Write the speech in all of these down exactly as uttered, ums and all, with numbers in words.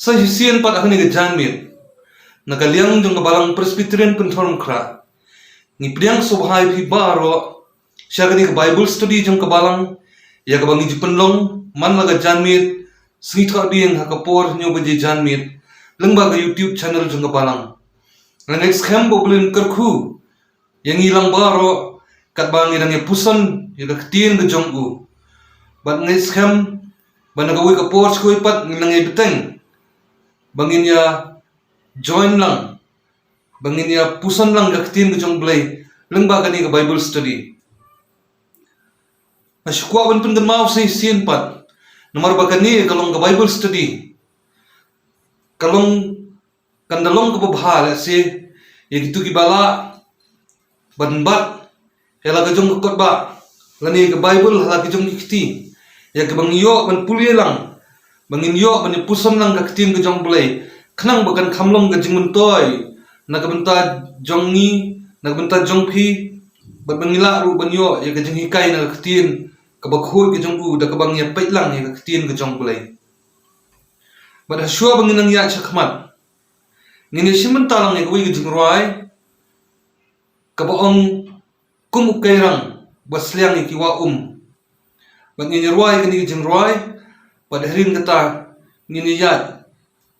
Sa shisien pat ha kane ka janmiet, na ka liang jong ka Balang Presbyterian Pynthorumkhrah, ngi pdiang sngewbha ïa phi baroh sha kane ka Bible study jong ka Balang, ïa kaba ngi ju pynlong man la ka janmiet, sngi Thohdieng ha ka por hynñiew baje janmiet, lyngba ka YouTube channel jong ka Balang. Nga ngeit skhem ba U Blei un kyrkhu ïa ngi lang baroh katba ngi dang ïa puson ïa ka ktien ka jong u. Bad nga ngeit skhem ba na kawei ka por shuh pat ngi nang ïa bteng ba ngin ïa join lang, ba ngin ïa puson lang ka ktien ka jong U Blei lyngba kane ka Bible study. Nga shu kwah ban pynkynmaw shisien pat, namar ba kane ka long ka Bible study, ka long, kan da long kaba bha lehse ïa kito kiba lah ban bat ïa la ka jong ka kot ba, lane ka Bible ha la ka jong ki kti, ïa kaba ngi ïoh ban pule lang, ba ngin ïoh ban ïa puson lang ka ktien ka jong U Blei, khnang ba kan kham long ka jingmyntoi na ka bynta jong ngi, na ka bynta jong phi, bad ba ngi lah ruh ban ïoh ïa ka jinghikai na ka ktien kaba khuid ka jong u, da kaba ngi ïa peit lang ïa ka ktien ka jong U Blei. Bad ha shuwa ba ngin nang ïaid shakhmat, ngin ïa shim bynta lang ïa kawei ka jingrwai kaba ong, Kum u Kairang ba sliang ïa ki wah um. Bad ngin ïa rwai kane ka jingrwai, bad hadien kata ngin ïa ïaid,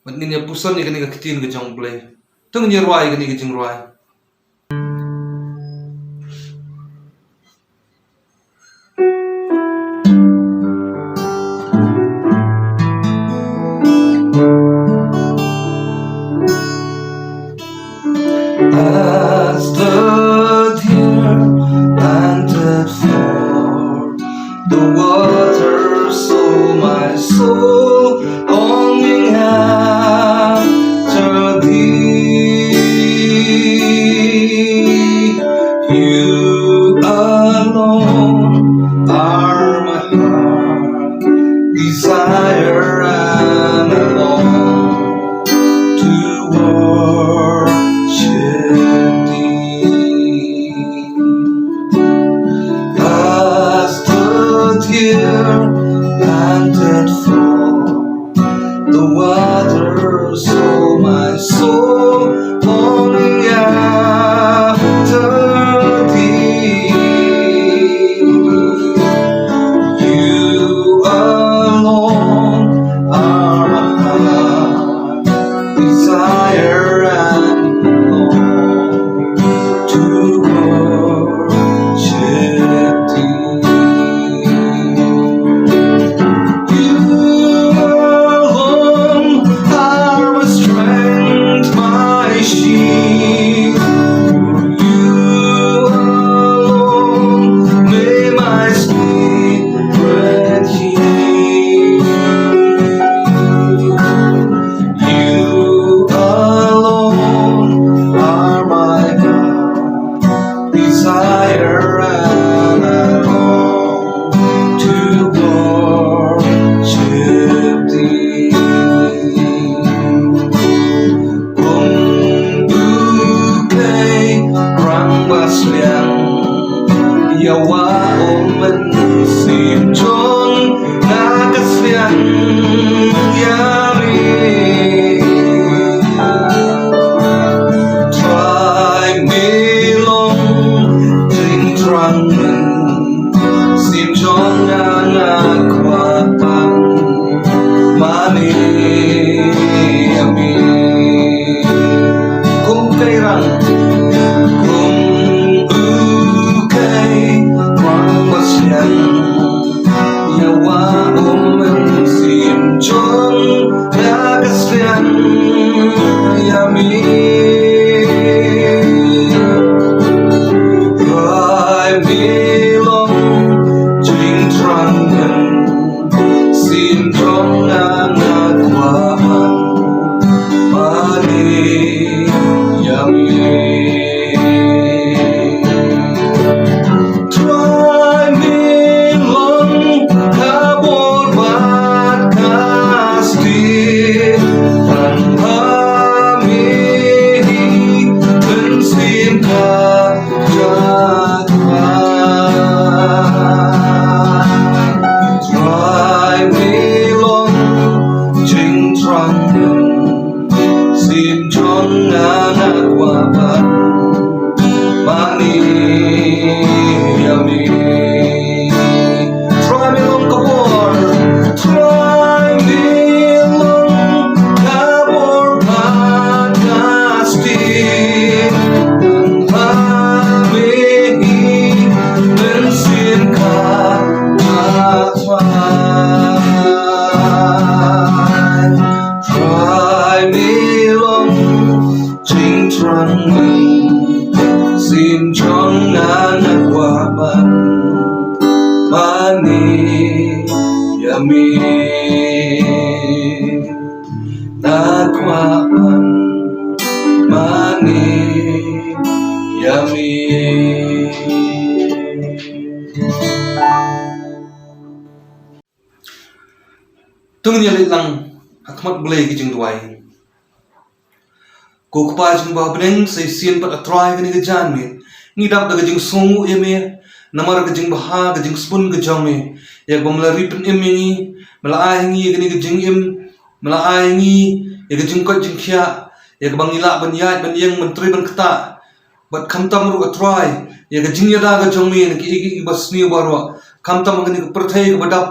bad ngin ïa puson ïa kane ka ktien ka jong U Blei. To ngin ïa rwai kane ka jingrwai. As the deer panteth for the water, so my soul longing after thee. You alone are my heart desire, and I long to worship thee. As the deer panteth for the water, so my soul longing after thee. You alone are my heart desire, and long to worship thee. You alone are my strength, my shield. You alone may my spirit yield. You alone are my God desire, and I long to worship thee. Kum u Kairang ba sliang, ïa wah um mynsiem jong nga ka sliang ïa me. Trai me long jingthrang mynsiem jong nga, nga kwah ban mane ïa me. Kum u Kairang, kum u Kairang ba sliang, ïa wah um mynsiem jong nga ka sliang ïa me. Trai me long jingthrang mynsiem jong nga, nga kwah ban mane ïa me. Trai me long ka bor bad ka stieh, tang ba me Jong nga nga kwah ban mane ïa me. Trai me long ka bor, Trai me long ka bor ba nga stieh. Nang ha me hi mynsiem ka nga Trai. Trai me long jingthrang mynsiem jong nga, nga kwah ban mane ïa me. Nga kwah ban mane ïa me. To ngin ïa leit lang ha khmat Blei ki jingduwai. Ko Kpa jong nga ba ha bneng, sa shisien pat A Trai ha kane ka janmiet ngi dap da ka jingsngewnguh ïa me namar ka jingbha ka jingspun ka jong me, ïa kaba me la ri pynim ïa ngi, me la ai ïa ngi ïa kane ka jingim, me la ai ïa ngi ïa ka jingkoit jingkhiah, ïa kaba ngi lah ban ïaid ban ïeng ban trei ban ktah. Bad khamtam ruh A Trai ïa ka jingïada ka jong me na kiei kiei kiba sniew baroh, khamtam ha kane ka pyrthei kaba dap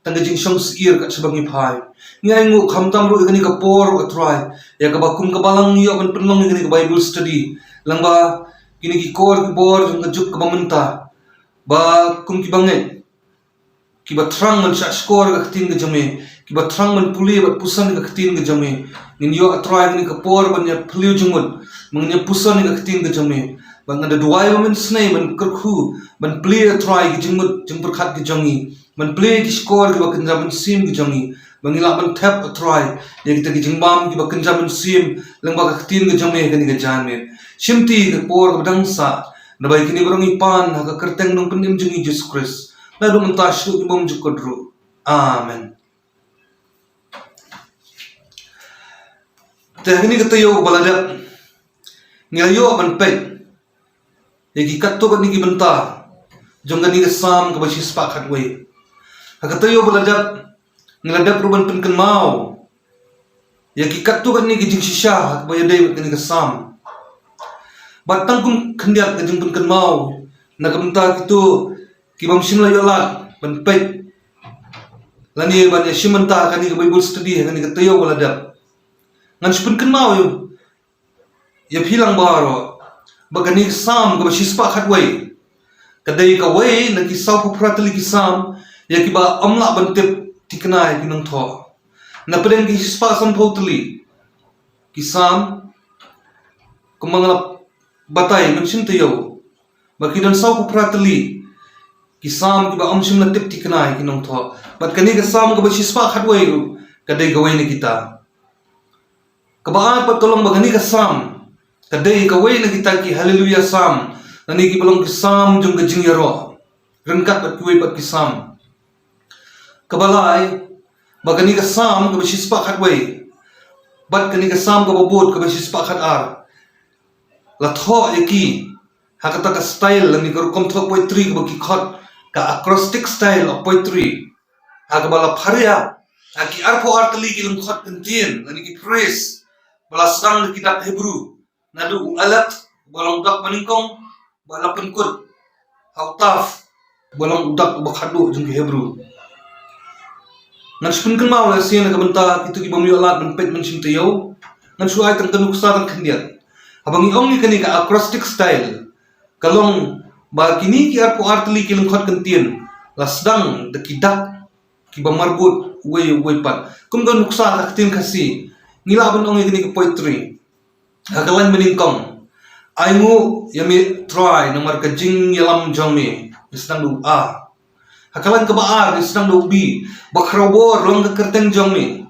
tang ka jingshong syier kat shaba ngi phai. Ngi ainguh khamtam ruh ïa kane ka por ruh A Trai, ïa kaba kum ka balang ngi ïoh ban pynlong ïa kane ka Bible study lyngba kine ki kor ki bor jong ka juk kaba mynta, ba kum ki bangeit kiba thrang ban shah shkor ïa ka ktien ka jong me, kiba thrang ban pule bad puson ïa ka ktien ka jong me. Ngin ïoh A Trai kane ka por ban ïa pule jingmut, ban ïa puson ïa ka ktien ka jong me. Bad nga da duwai ba men snei ban kyrkhu ban pule A Trai ki jingmut jingpyrkhat ka jong ngi, ban pule ki shkor kiba kynja mynsiem ka jong ngi, ba ngi lah ban thep A Trai ïa kita ki jingbam kiba kynja mynsiem lyngba ka ktien ka jong me ha kane ka janmiet. Shimti ka por kaba dang sah, naba ïa kine baroh ngi pan ha ka kyrteng nongpynim jong ngi Jisu Khrist, naduh mynta shaduh ki bymjukut ruh. Amen. Te ha kane ka taïew ba la dep ngi la ïoh ban peit ïa ki katto katne ki bynta jong kane ka Salm kaba shispah khatwei. Ha ka taïew ba la dep ngi la dep ruh ban pynkynmaw ïa ki katto katne ki jingshisha ha kaba ïadei bad kane ka Salm. Bad tang kum khyndiat ka jingpynkynmaw na ka bynta kito ki bym shym la ïoh lad ban peit lane ban ïa shim bynta ha kane ka Bible study ha kane ka taïew ba la dep. Ngan shu pynkynmaw ïa ïa phi lang baroh ba kane ka Salm kaba shispah khatwei ka dei kawei na ki sawphew phra tylli ki Salm ïa kiba ym lah ban tip thikna ïa ki nongthoh. Na pdeng ki shispah sanphew tylli ki Salm, kumba nga la batai mynshem taïew, ba ki don sawphew phra tylli ki Salm kiba ym shym la tip thikna ïa ki nongthoh. Bad kane ka Salm kaba shispah khatwei ruh ka dei kawei na kita. Kaba ar pat ka long ba kane ka Salm ka dei kawei na kita ki Hallelujah Salm, lane kiba long ki Salm jong ka jingïaroh, ryngkat bad kiwei pat ki Salm. Kaba lai, ba kane ka Salm kaba shispah khatwei bad kane ka Salm kaba bud kaba shispah khatar la thoh ïa ki ha kata ka style lane ka rukom thoh poetry kaba ki khot ka acrostic style of poetry, ha kaba la pharia ha ki arphew ar tylli ki lyngkhot kyntien lane ki phrase ba la sdang da ki dak Hebru, naduh u Aleph ba long u dak banyngkong ba la pynkut ha u Taw ba long u dak ba khatduh jong ki Hebru. Ngan shu pynkynmaw la sien na ka bynta kito ki bym ïoh lad ban peit mynshem taïew. Ngan shu ai tang ka nuksa tang khyndiat. Haba ngi ong ïa kane ka acrostic style, ka long ba kine ki arphew ar tylli ki lyngkhot kyntien la sdang da ki dak kiba marbud uwei uwei pat. Kum ka nuksa ka ktien Khasi ngi lah ban ong ïa kane ka poetry. Ha ka lain banyngkong, ainguh ïa me Trai namar ka jingïalam jong me, ngi sdang da u A. Ha ka lain kaba ar ngi sdang da u B, ba khrawbor long ka kyrteng jong me.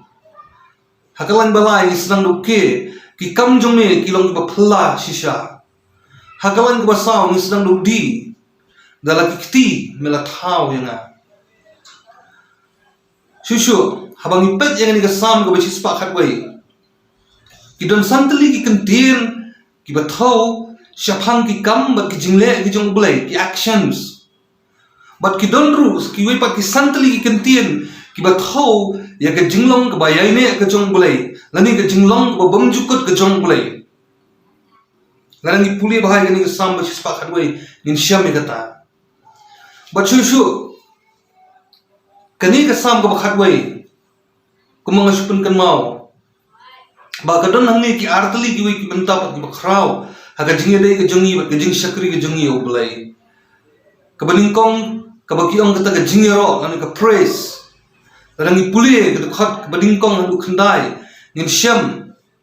Ha ka lain ba lai ngi sdang da u K, ki kam jong me ki long kiba phylla shisha. Ha ka lain kaba saw ngi sdang da u D, da la ki kti me la thaw ïa nga. Shuh shuh haba ngi peit ïa kane ka Salm kaba shispah khatwei, ki don san tylli ki kyntien kiba thew shaphang ki kam bad ki jingleh ki jong U Blei, ki actions. Bad ki don ruh kiwei pat ki san tylli ki kyntien kiba thew ïa ka jinglong kaba ïaineh ka jong U Blei, lane ka jinglong kaba bymjukut ka jong U Blei. Lada ngi pule bha ïa kane ka Salm ba shispah khatwei, ngin shem ïa kata. Bad shuh shuh, kane ka Salm kaba khatwei, kumba nga shu pynkynmaw, ba ka don hangne ki artylli kiwei ki bynta bad kiba khraw ha ka jingïadei ka jong ngi bad ka jingshakri ka jong ngi ïa U Blei. Kaba nyngkong, kaba ki ong kata ka jingïaroh, lane ka praise. Lada ngi pule ka dkhot kaba nyngkong haduh khyndai, ngin shem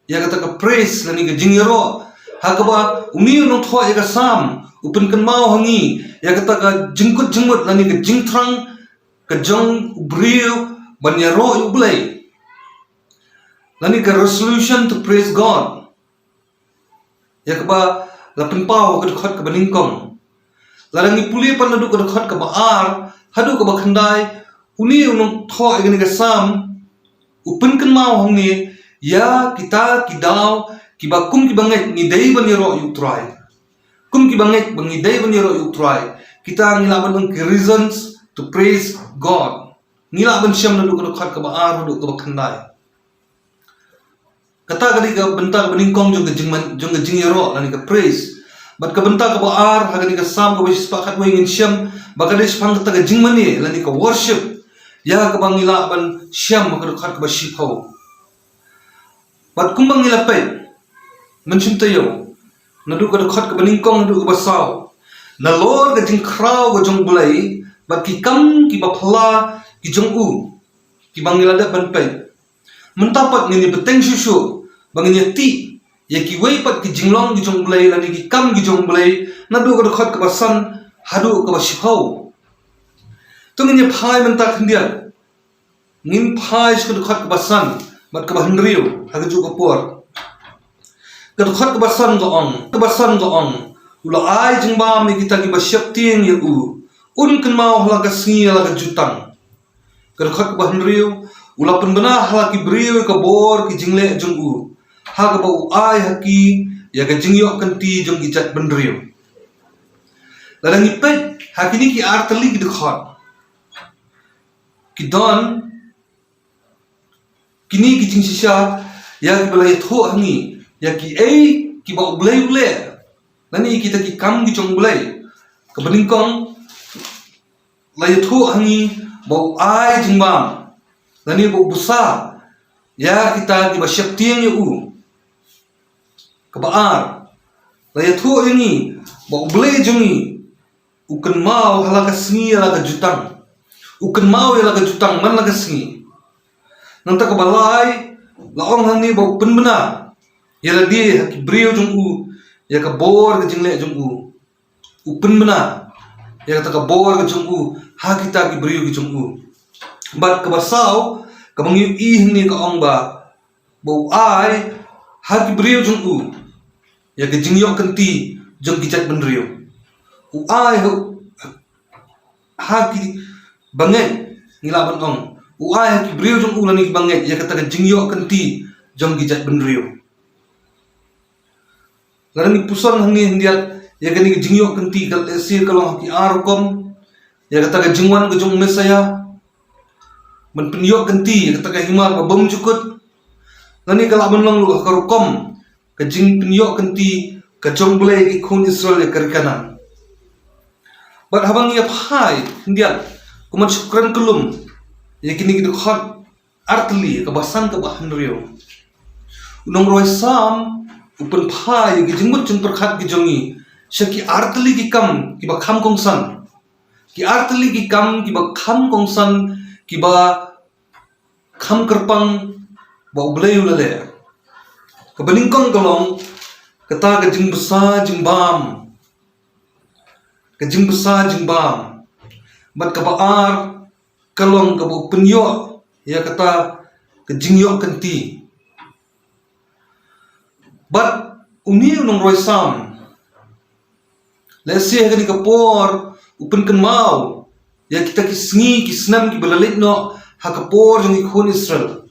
ïa kata ka praise lane ka jingïaroh, ha kaba une u nongthoh ïa ka Salm u pynkynmaw ha ngi ïa kata ka jingkut jingmut lane ka jingthrang ka jong u briew ban ïaroh ïa U Blei, lane ka resolution to praise God, ïa kaba la pynpaw ha ka dkhot kaba nyngkong. Lada ngi pule pat naduh ka dkhot kaba ar haduh kaba khyndai, une u nongthoh ïa kane ka Salm u pynkynmaw hangne ïa kita ki daw kiba kum kiba ngeit ngi dei ban ïaroh ïa U Trai. Kum kiba ngeit ba ngi dei ban ïaroh ïa U Trai, kita ngi lah ban ong ki reasons to praise God. Ngi lah ban shem naduh ka dkhot kaba ar haduh kaba khyndai. Kata ka dei ka bynta kaba nyngkong jong ka jingman, jong ka jingïaroh lane ka praise. Bad ka bynta kaba ar ha kane ka Salm kaba shispah khatwei ngin shem ba ka dei shaphang kata ka jingmane lane ka worship, ïa kaba ngi lah ban shem ha ka dkhot kaba shiphew. Bad kumba ngi la peit mynshem taïew, naduh ka dkhot kaba nyngkong haduh kaba saw, nalor ka jingkhraw ka jong U Blei bad ki kam kiba phylla ki jong u, kiba ngi la dep ban peit. Mynta pat ngin ïa bteng shuh shuh ba ngin ïa tih ïa kiwei pat ki jinglong ki jong U Blei lane ki kam ki jong U Blei, naduh ka dkhot kaba san haduh kaba shiphew. To ngin ïa phai mynta khyndiat, ngin phai sha ka dkhot kaba san bad kaba hynriew ha kajuh ka por. Ka dkhot kaba san ka ong, kaba san ka ong, u la ai jingbam ïa kita kiba sheptieng ïa u, un kynmaw ha la ka sngi ïa la ka jutang. Ka dkhot kaba hynriew, u la pynbna ha la ki briew ïa ka bor ki jingleh jong u, ha kaba u ai ha ki ïa ka jingïoh kynti jong ki jaitbynriew. Lada ngi peit ha kine ki artylli ki dkhot, ki don kine ki jingshisha ïa kiba la ïathuh ha ngi ïa kiei kiba U Blei u leh, lane kita ki kam ki jong U Blei. Kaba nyngkong, la ïathuh ha ngi ba u ai jingbam lane ba u bsa ïa kita kiba sheptieng ïa u. Kaba ar, la ïathuh ïa ngi ba U Blei jong ngi u kynmaw ha la ka sngi ïa la ka jutang. U kynmaw ïa la ka jutang man la ka sngi. Nangta kaba lai, la ong hangne ba u pynbna ïa lade ha ki briew jong u ïa ka bor ka jingleh jong u. U pynbna ïa kata ka bor ka jong u ha kita ki briew ki jong u. Bad kaba saw, kaba ngi ïohi hangne ka ong ba, ba u ai ha ki briew jong u ïa ka jingïoh kynti jong ki jaitbynriew. U ai ha, ha kiba ngeit, ngi lah ban ong, u ai ha ki briew jong u lane kiba ngeit ïa kata ka jingïoh kynti jong ki jaitbynriew. Lada ngi puson hangne khyndiat, ïa kane ka jingïoh kynti ka lehse ka long ha ki ar rukom. Ïa kata ka jingwan ka jong u Messaïah ban pynïoh kynti ïa kata ka hima kaba bymjukut, lane ka lah ban long ruh ha ka rukom ka jingpynïoh kynti ka jong U Blei ïa ki khun Israel ïa ka ri Kanaan. Bad haba ngi ïa phai khyndiat, kumba shu kren kyllum ïa kine ki dkhot artylli, kaba san kaba hynriew, u nongrwai Salm u pynphai ïa ki jingmut jingpyrkhat ki jong ngi sha ki artylli ki kam kiba kham kongsan. Ki artylli ki kam kiba kham kongsan, kiba kham kyrpang ba U Blei u la leh. Kaba nyngkong ka long kata ka jingbsa jingbam. Ka jingbsa jingbam. Bad kaba ar ka long kaba u pynïoh ïa kata ka jingïoh kynti. Bad une u nongrwai Salm, lehse ha kane ka por u pynkynmaw ïa kita ki sngi ki snem kiba la leit noh ha ka por jong ki khun Israel.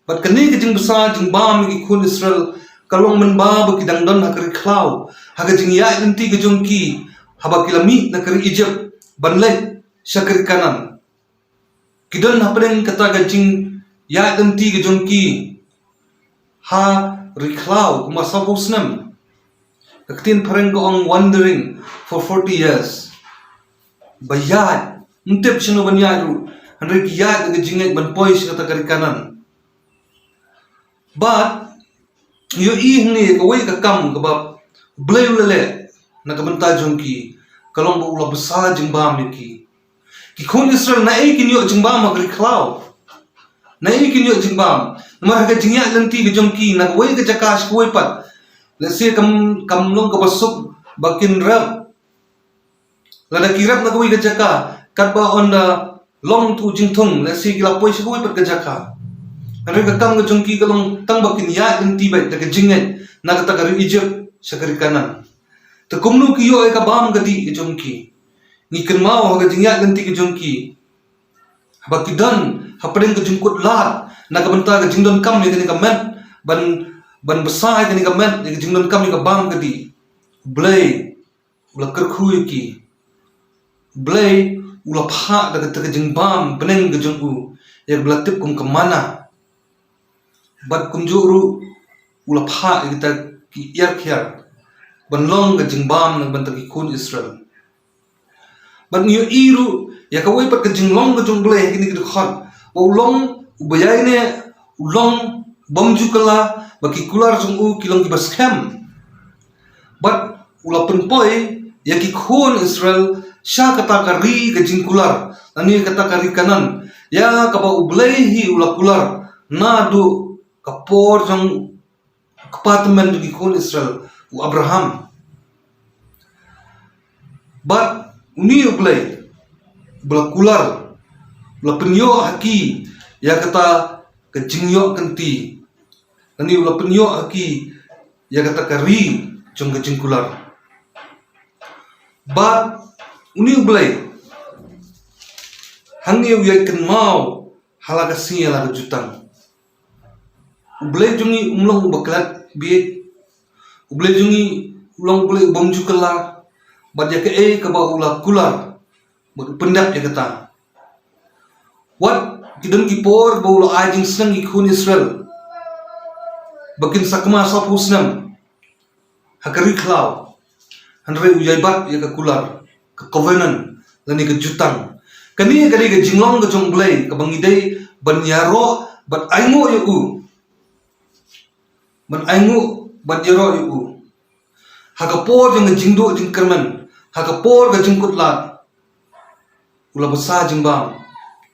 Bad kane ka jingbsa jingbam ïa ki khun Israel ka long mynba ba ki dang don ha ka ri khlaw, ha ka jingïaid lynti ka jong ki, haba ki la mih na ka ri Ijipt ban leit sha ka ri Kanaan. Ki don hapdeng kata ka jingïaid lynti ka jong ki ha ri khlaw kumba sawphew snem. Ka ktien phareng ka ong wandering for forty years. Ba ïaid, ym tip shano ban ïaid ruh. Hynrei ki ïaid da ka jingngeit ban poi sha kata ka ri Kanaan. Bad ïohi hangne kawei ka kam kaba U Blei u la leh na ka bynta jong ki, ka long ba u la bsa jingbam ïa ki. Ki khun Israel naei kin ïoh jingbam ha ka ri khlaw? Naei kin ïoh jingbam? Namar ha ka jingïaid lynti ka jong ki na kawei ka jaka sha kawei pat, lehse kam, kam long kaba suk ba kin rep. Lada ki rep na kawei ka jaka, katba ynda long tu jingthung, lehse ki la poi sha kawei pat ka jaka. Hynrei ka kam ka jong ki ka long tang ba kin ïaid lynti beit da ka jingngeit na kata ka ri Egypt sha ka ri Kanaan. Te kumno ki ïoh ïa ka bam ka dih ka jong ki? Ngi kynmaw ha ka jingïaid lynti ka jong ki, haba ki don hapdeng ka jingkut lad na ka bynta ka jingdonkam ïa kane ka met, ban, ban bsa ïa kane ka met, ïa ka jingdonkam ïa ka bam ka dih, U Blei u la kyrkhu ïa ki. U Blei u la phah da kata ka jingbam bneng ka jong u, ïa kaba la tip kum ka manna. Bad kumjuh ruh u la phah ïa kita ki ïar khiar ban long ka jingbam na ka bynta ki khun Israel. Bad ngi ïohi ruh ïa kawei pat ka jinglong ka jong U Blei ha kine ki dkhot, ba u long uba ïaineh, u long bym ju kylla, ba ki kular jong u ki long kiba skhem. Bad u la pynpoi ïa ki khun Israel sha kata ka ri ka jingkular, lane kata ka ri Kanaan, ïa kaba U Blei hi u la kular naduh ka por jong u kpa tymmen jong ki khun Israel, u Abraham. Bad une U Blei uba la kular, u la pynïoh ha ki ïa kata ka jingïoh kynti, lane u la pynïoh ha ki ïa kata ka ri jong ka jingkular. Bad une U Blei hangne u ïai kynmaw ha la ka sngi ha la ka jutang. U Blei jong ngi um long uba klet bieit. U Blei jong ngi u long U Blei u bym ju kylla. Bad ïa kaei kaba u la kular, bad u pyndep ïa kata. Wat ki don ki por ba u la ai jingsneng ïa ki khun Israel ba kin sakma sawphew snem ha ka ri khlaw, hynrei u ïai bat ïa ka kular, ka covenant, lane ka jutang. Kane ka dei ka jinglong ka jong U Blei kaba ngi dei ban ïaroh bad ainguh ïa u, ban ainguh bad ïaroh ïa u ha ka por jong ka jingduh jingkyrmen, ha ka por ka jingkut lad. U la bsa jingbam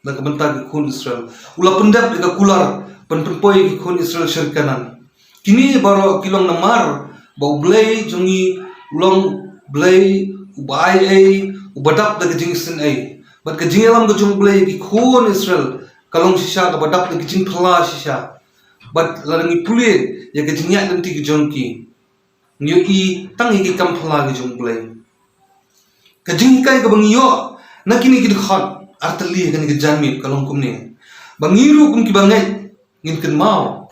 na ka bynta ki khun Israel. U la pyndep ïa ka kular ban pynpoi ïa ki khun Israel sha ri Kanaan. Kine baroh ki long namar ba U Blei jong ngi u long U Blei uba ai ei, uba dap da ka jingisynei. Bad ka jingïalam ka jong U Blei ïa ki khun Israel ka long shisha kaba dap da ka jingphylla shisha. Bad lada ngi pule ïa ka jingïaid lynti ka jong ki, ngi ïohi tang ïa ki kam phylla ki jong U Blei. Ka jinghikai kaba ngi ïoh na kine ki dkhot artylli ha kane ka janmiet ka long kumne. Ba ngi ruh kum kiba ngeit ngin kynmaw,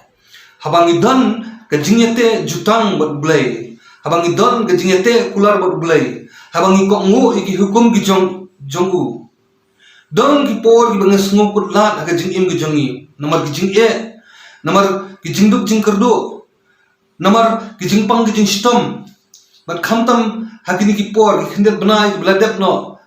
haba ngi don ka jingïateh jutang bad U Blei, haba ngi don ka jingïateh kular bad U Blei, haba ngi kohnguh ïa ki hukum ki jong, jong u, don ki por kiba ngi sngew kut lad ha ka jingim ka jong ngi, namar ki jingeh, namar ki jingduk jingkyrduh, namar ki jingpang ki jingshitom. Bad khamtam ha kine ki por, ki khyndiat bnai kiba la dep noh,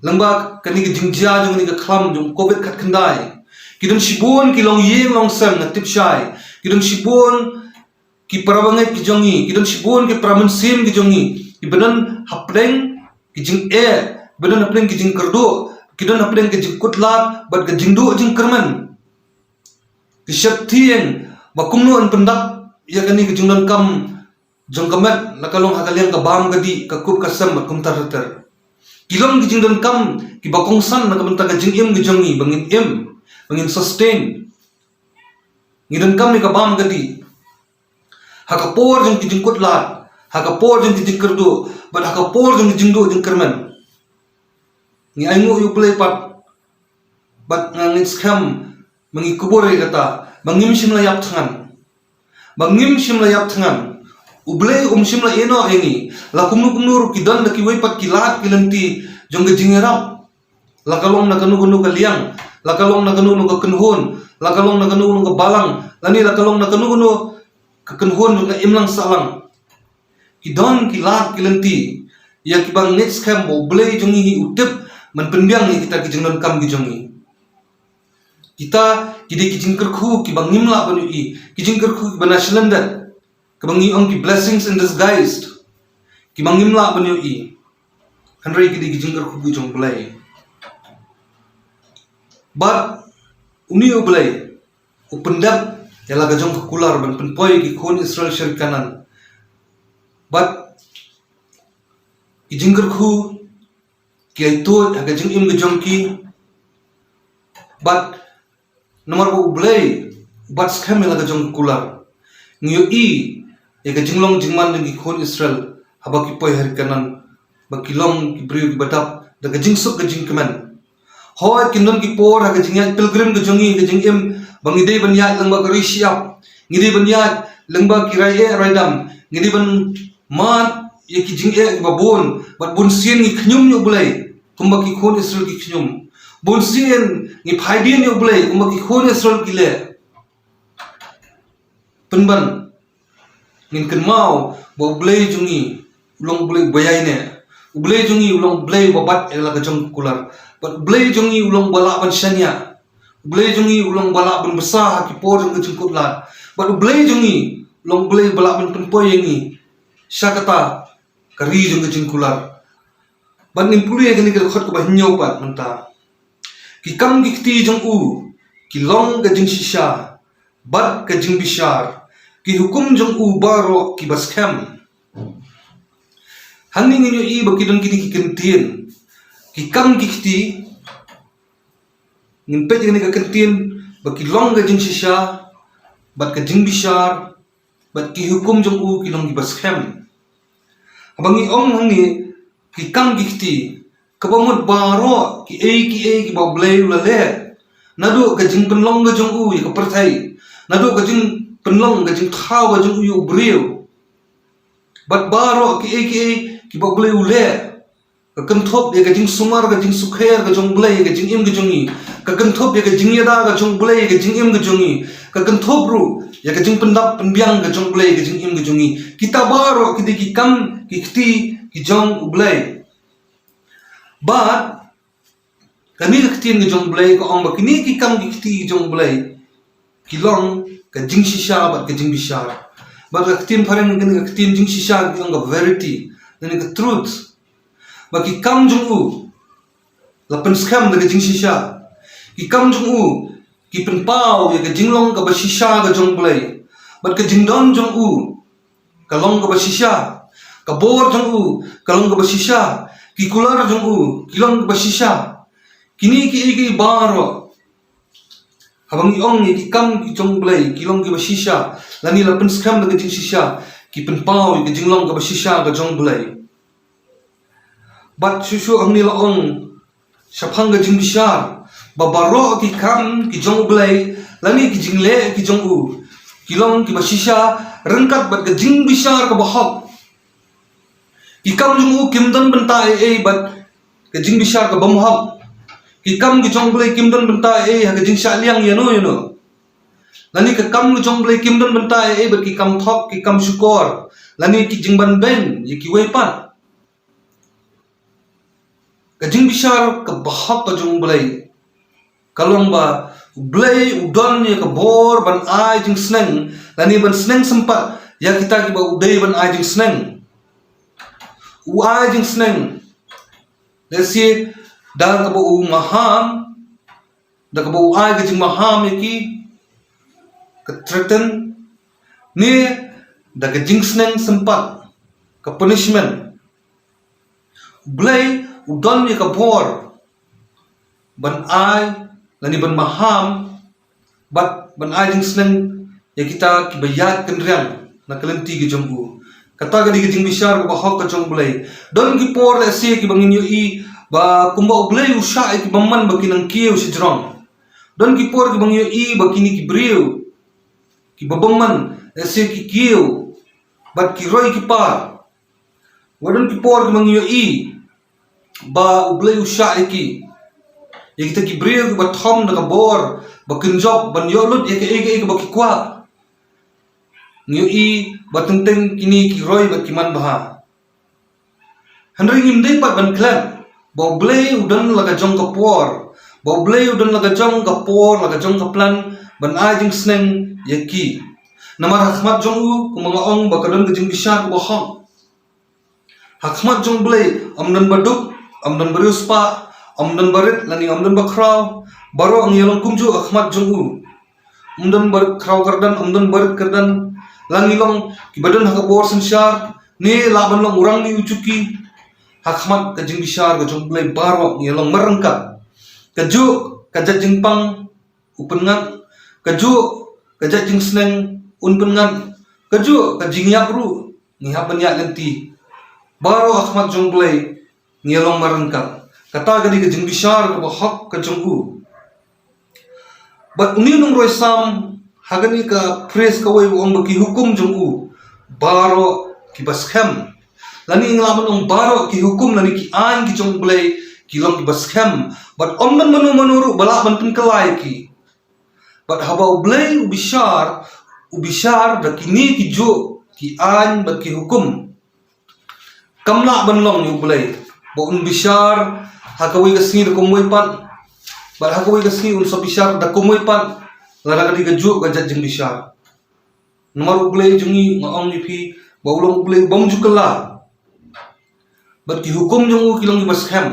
lyngba kane ka jingjia jong kane ka khlam jong Covid khatkhyndai, ki don shibun ki longïing longsem, nga tip shai ki don shibun ki para bangeit ki jong ngi, ki don shibun ki para mynsiem ki jong ngi kiba don hapdeng ki jingeh, kiba don hapdeng ki jingkyrduh, ki don hapdeng ki jingkut lad bad ka jingduh jingkyrmen. Ki sheptieng ba kumno yn pyndap ïa kane ka jingdonkam jong ka met, la ka long ha ka liang ka bam ka dih, ka kup ka sem bad kumta ter ter. Ki long ki jingdonkam kiba kongsan na ka bynta ka jingim ka jong ngi, ba ngin im, ba ngin sustain. Ngi donkam ïa ka bam ka dih ha ka por jong ki jingkut lad, ha ka por jong ki jingkyrduh, bad ha ka por jong ki jingduh jingkyrmen. Ngi ainguh ïa U Blei pat, bad nga ngeit skhem ba ngi kubur ïa kata, ba ngim shym la ïap thngan. Ba ngim shym la ïap thngan. U Blei um shym la ïehnoh ïa ngi. La kumno kumno ruh ki don da kiwei pat ki lad ki lynti jong ka jingïarap, la ka long na kano kano ka liang, la ka long na kano kano ka kynhun, la ka long na kano kano ka balang, lane la ka long na kano kano ka kynhun jong ka imlang sahlang. Ki don ki lad ki lynti ïa kiba ngeit skhem ba U Blei jong ngi hi u tip ban pynbiang ïa kita ki jingdonkam ki jong ngi. Kita ki dei ki jingkyrkhu kiba ngim lah ban ïohi, ki jingkyrkhu kiba na shlyndet, kaba ngi ong ki blessings in disguise, kiba ngim lah ban ïohi. Hynrei ki dei ki jingkyrkhu ki jong U Blei. Bad une U Blei u pyndep ïa la ka jong ka kular ban pynpoi ki khun Israel sha ri Kanaan. Bad ki jingkyrkhu ki ai tuid ha ka jingim ka jong ki. Bad namar ba U Blei u bat skhem ïa la ka jong ka kular, ngi ïohi ïa ka jinglong jingman jong ki khun Israel haba ki poi ha ri Kanaan, ba ki long ki briew kiba dap da ka jingsuk ka jingkmen. Hooid, kin don ki por ha ka jingïaid pilgrim ka jong ngi, ka jingim, ba ngi dei ban ïaid lyngba ka ri shyiap, ngi dei ban ïaid lyngba ki rai eh rai dam, ngi dei ban mad ïa ki jingeh kiba bun, bad bun sien ngi khñium ïa U Blei kumba ki khun Israel ki khñium. Bun sien ngi phai dien ïa U Blei kumba ki khun Israel ki leh. Pynban ngin kynmaw ba U Blei jong ngi u long U Blei uba ïaineh. U Blei jong ngi u long U Blei uba bat ïa la ka jong ka kular. Bad U Blei jong ngi u long uba lah ban shaniah. U Blei jong ngi u long uba lah ban bsa ha ki por jong ka jingkutlad. Bad U Blei jong ngi u long U Blei uba lah ban pynpoi ïa ngi sha kata ka ri jong ka jingkular. Bad ngin pule ïa kane ka dkhot kaba hynñiew pat mynta. Ki kam ki kti jong u ki long ka jingshisha bad ka jingbishar, ki hukum jong u baroh kiba skhem. Hangne ngin ïohi ba ki don kine ki kyntien, ki kam ki kti. Ngin peit ïa kane ka kyntien ba ki long ka jingshisha bad ka jingbishar, bad ki hukum jong u ki long kiba skhem. Haba ngi ong hangne ki kam ki kti, kaba mut baroh kiei kiei kiba U Blei u la leh. Naduh ka jingpynlong ka jong u ïa ka pyrthei, naduh ka jingpynlong ka jingthaw ka jong u ïa u briew. Bad baroh kiei kiei kiba U Blei u leh, ka kynthup ïa ka jingsumar ka jingsukher ka jong U Blei ïa ka jingim ka jong ngi. Ka kynthup ïa ka jingïada ka jong U Blei ïa ka jingim ka jong ngi. Ka kynthup ruh ïa ka jingpyndap pynbiang ka jong U Blei ïa ka jingim ka jong ngi. Kita baroh ki dei ki kam ki kti ki jong U Blei. Bad kane ka ktien ka jong U Blei ka ong ba kine ki kam ki kti ki jong U Blei ki long ka jingshisha bad ka jingbishar. Bad ka ktien phareng kane ka ktien jingshisha ki ong ka verity, lane ka truth. Ba ki kam jong u la pynskhem da ka jingshisha. Ki kam jong u ki pynpaw ïa ka jinglong kaba shisha ka jong U Blei. Bad ka jingdon jong u ka long kaba shisha. Ka bor jong u ka long kaba shisha. Ki kular jong u ki long kaba shisha. Kine kiei kiei baroh, haba ngi ong ïa ki kam ki jong U Blei ki long kiba shisha, lane la pynskhem da ka jingshisha, ki pynpaw ïa ka jinglong kaba shisha ka jong U Blei. Bad shuh shuh hangne la ong shaphang ka jingbishar, ba baroh ki kam ki jong U Blei lane ki jingleh ki jong u ki long kiba shisha ryngkat bad ka jingbishar kaba hok. Ki kam jong u kim don bynta ei ei bad ka jingbishar ka bym hok. Ki kam ki jong U Blei kim don bynta ei ei ha ka jingshah liang ïano ïano. Lane ka kam ki jong U Blei kim don bynta ei ei bad ki kam thok, ki kam shukor, lane ki jingbanbeiñ ïa kiwei pat. Ka jingbishar kaba hok ka jong U Blei ka long ba U Blei u don ïa ka bor ban ai jingsneng, lane ban sneng sympat ïa kita kiba u dei ban ai jingsneng. U ai jingsneng, let's say, da kaba u maham, da kaba u ai ka jingmaham ïa ki, ka threaten, ne da ka jingsneng sympat, ka punishment. U Blei u don ïa ka bor ban ai lane ban maham bad ban ai jingsneng ïa kita kiba ïaid kynriang na ka lynti ka jong u. Kata ka dei ka jingbishar kaba hok ka jong U Blei. Don ki por lehse kiba ngin ïohi ba kumba U Blei u shah ïa ki bymman ba ki nang kiew shajrong. Don ki por kiba ngin ïohi ba kine ki briew kiba bymman lehse ki kiew bad ki roi ki par. Wat don ki por kiba ngin ïohi ba U Blei u shah ïa ki ïa kita ki briew kiba thom da ka bor ba kynjop ban ïoh lut ïa kaei kaei kaba ki kwah. Ngi ïohi ba teng teng kine ki roi bad ki man bha. Hynrei ngim dei pat ban klet ba U Blei u don la ka jong ka por, ba U Blei u don la ka jong ka por, la ka jong ka plan ban ai jingsneng ïa ki. Namar ha khmat jong u, kumba nga ong, ba ka don ka jingbishar kaba hok. Ha khmat jong U Blei ym don ba duk, ym don ba riewspah, ym don ba rit lane ym don ba khraw. Baroh ngi ïalong kumjuh ha khmat jong u. Ym don ba khraw kyrdan, ym don ba rit kyrdan. La ngi long kiba don ha ka bor synshar, ne lah ban long u rangli u juki, ha khmat ka jingbishar ka jong U Blei baroh ngi ïalong marryngkat. Kajuh ka jait jingpang u pynngat, kajuh ka jait jingsneng un pynngat, kajuh ka jingïap ruh ngi hap ban ïaid lynti. Baroh ha khmat jong U Blei ngi ïalong marryngkat. Kata ka dei ka jingbishar kaba hok ka jong u. Bad une u nongrwai Salm, ha kane ka phrase kawei u ong ba ki hukum jong u baroh kiba skhem. Lane ngi lah ban ong baroh ki hukum lane ki aiñ ki jong U Blei ki long kiba skhem. Bad ym don mano mano ruh ba lah ban pynkylla ïa ki. Bad haba U Blei u bishar, u bishar da kine kijuh ki aiñ bad ki hukum. Kam lah ban long ïa U Blei ba un bishar ha kawei ka sngi da kumwei pat, bad ha kawei ka sngi un sa bishar da kumwei pat, lada ka dei kajuh ka jait jingbishar. Namar U Blei jong ngi, nga ong ïa phi ba u long U Blei u bym ju kylla. Bad ki hukum jong u ki long kiba skhem.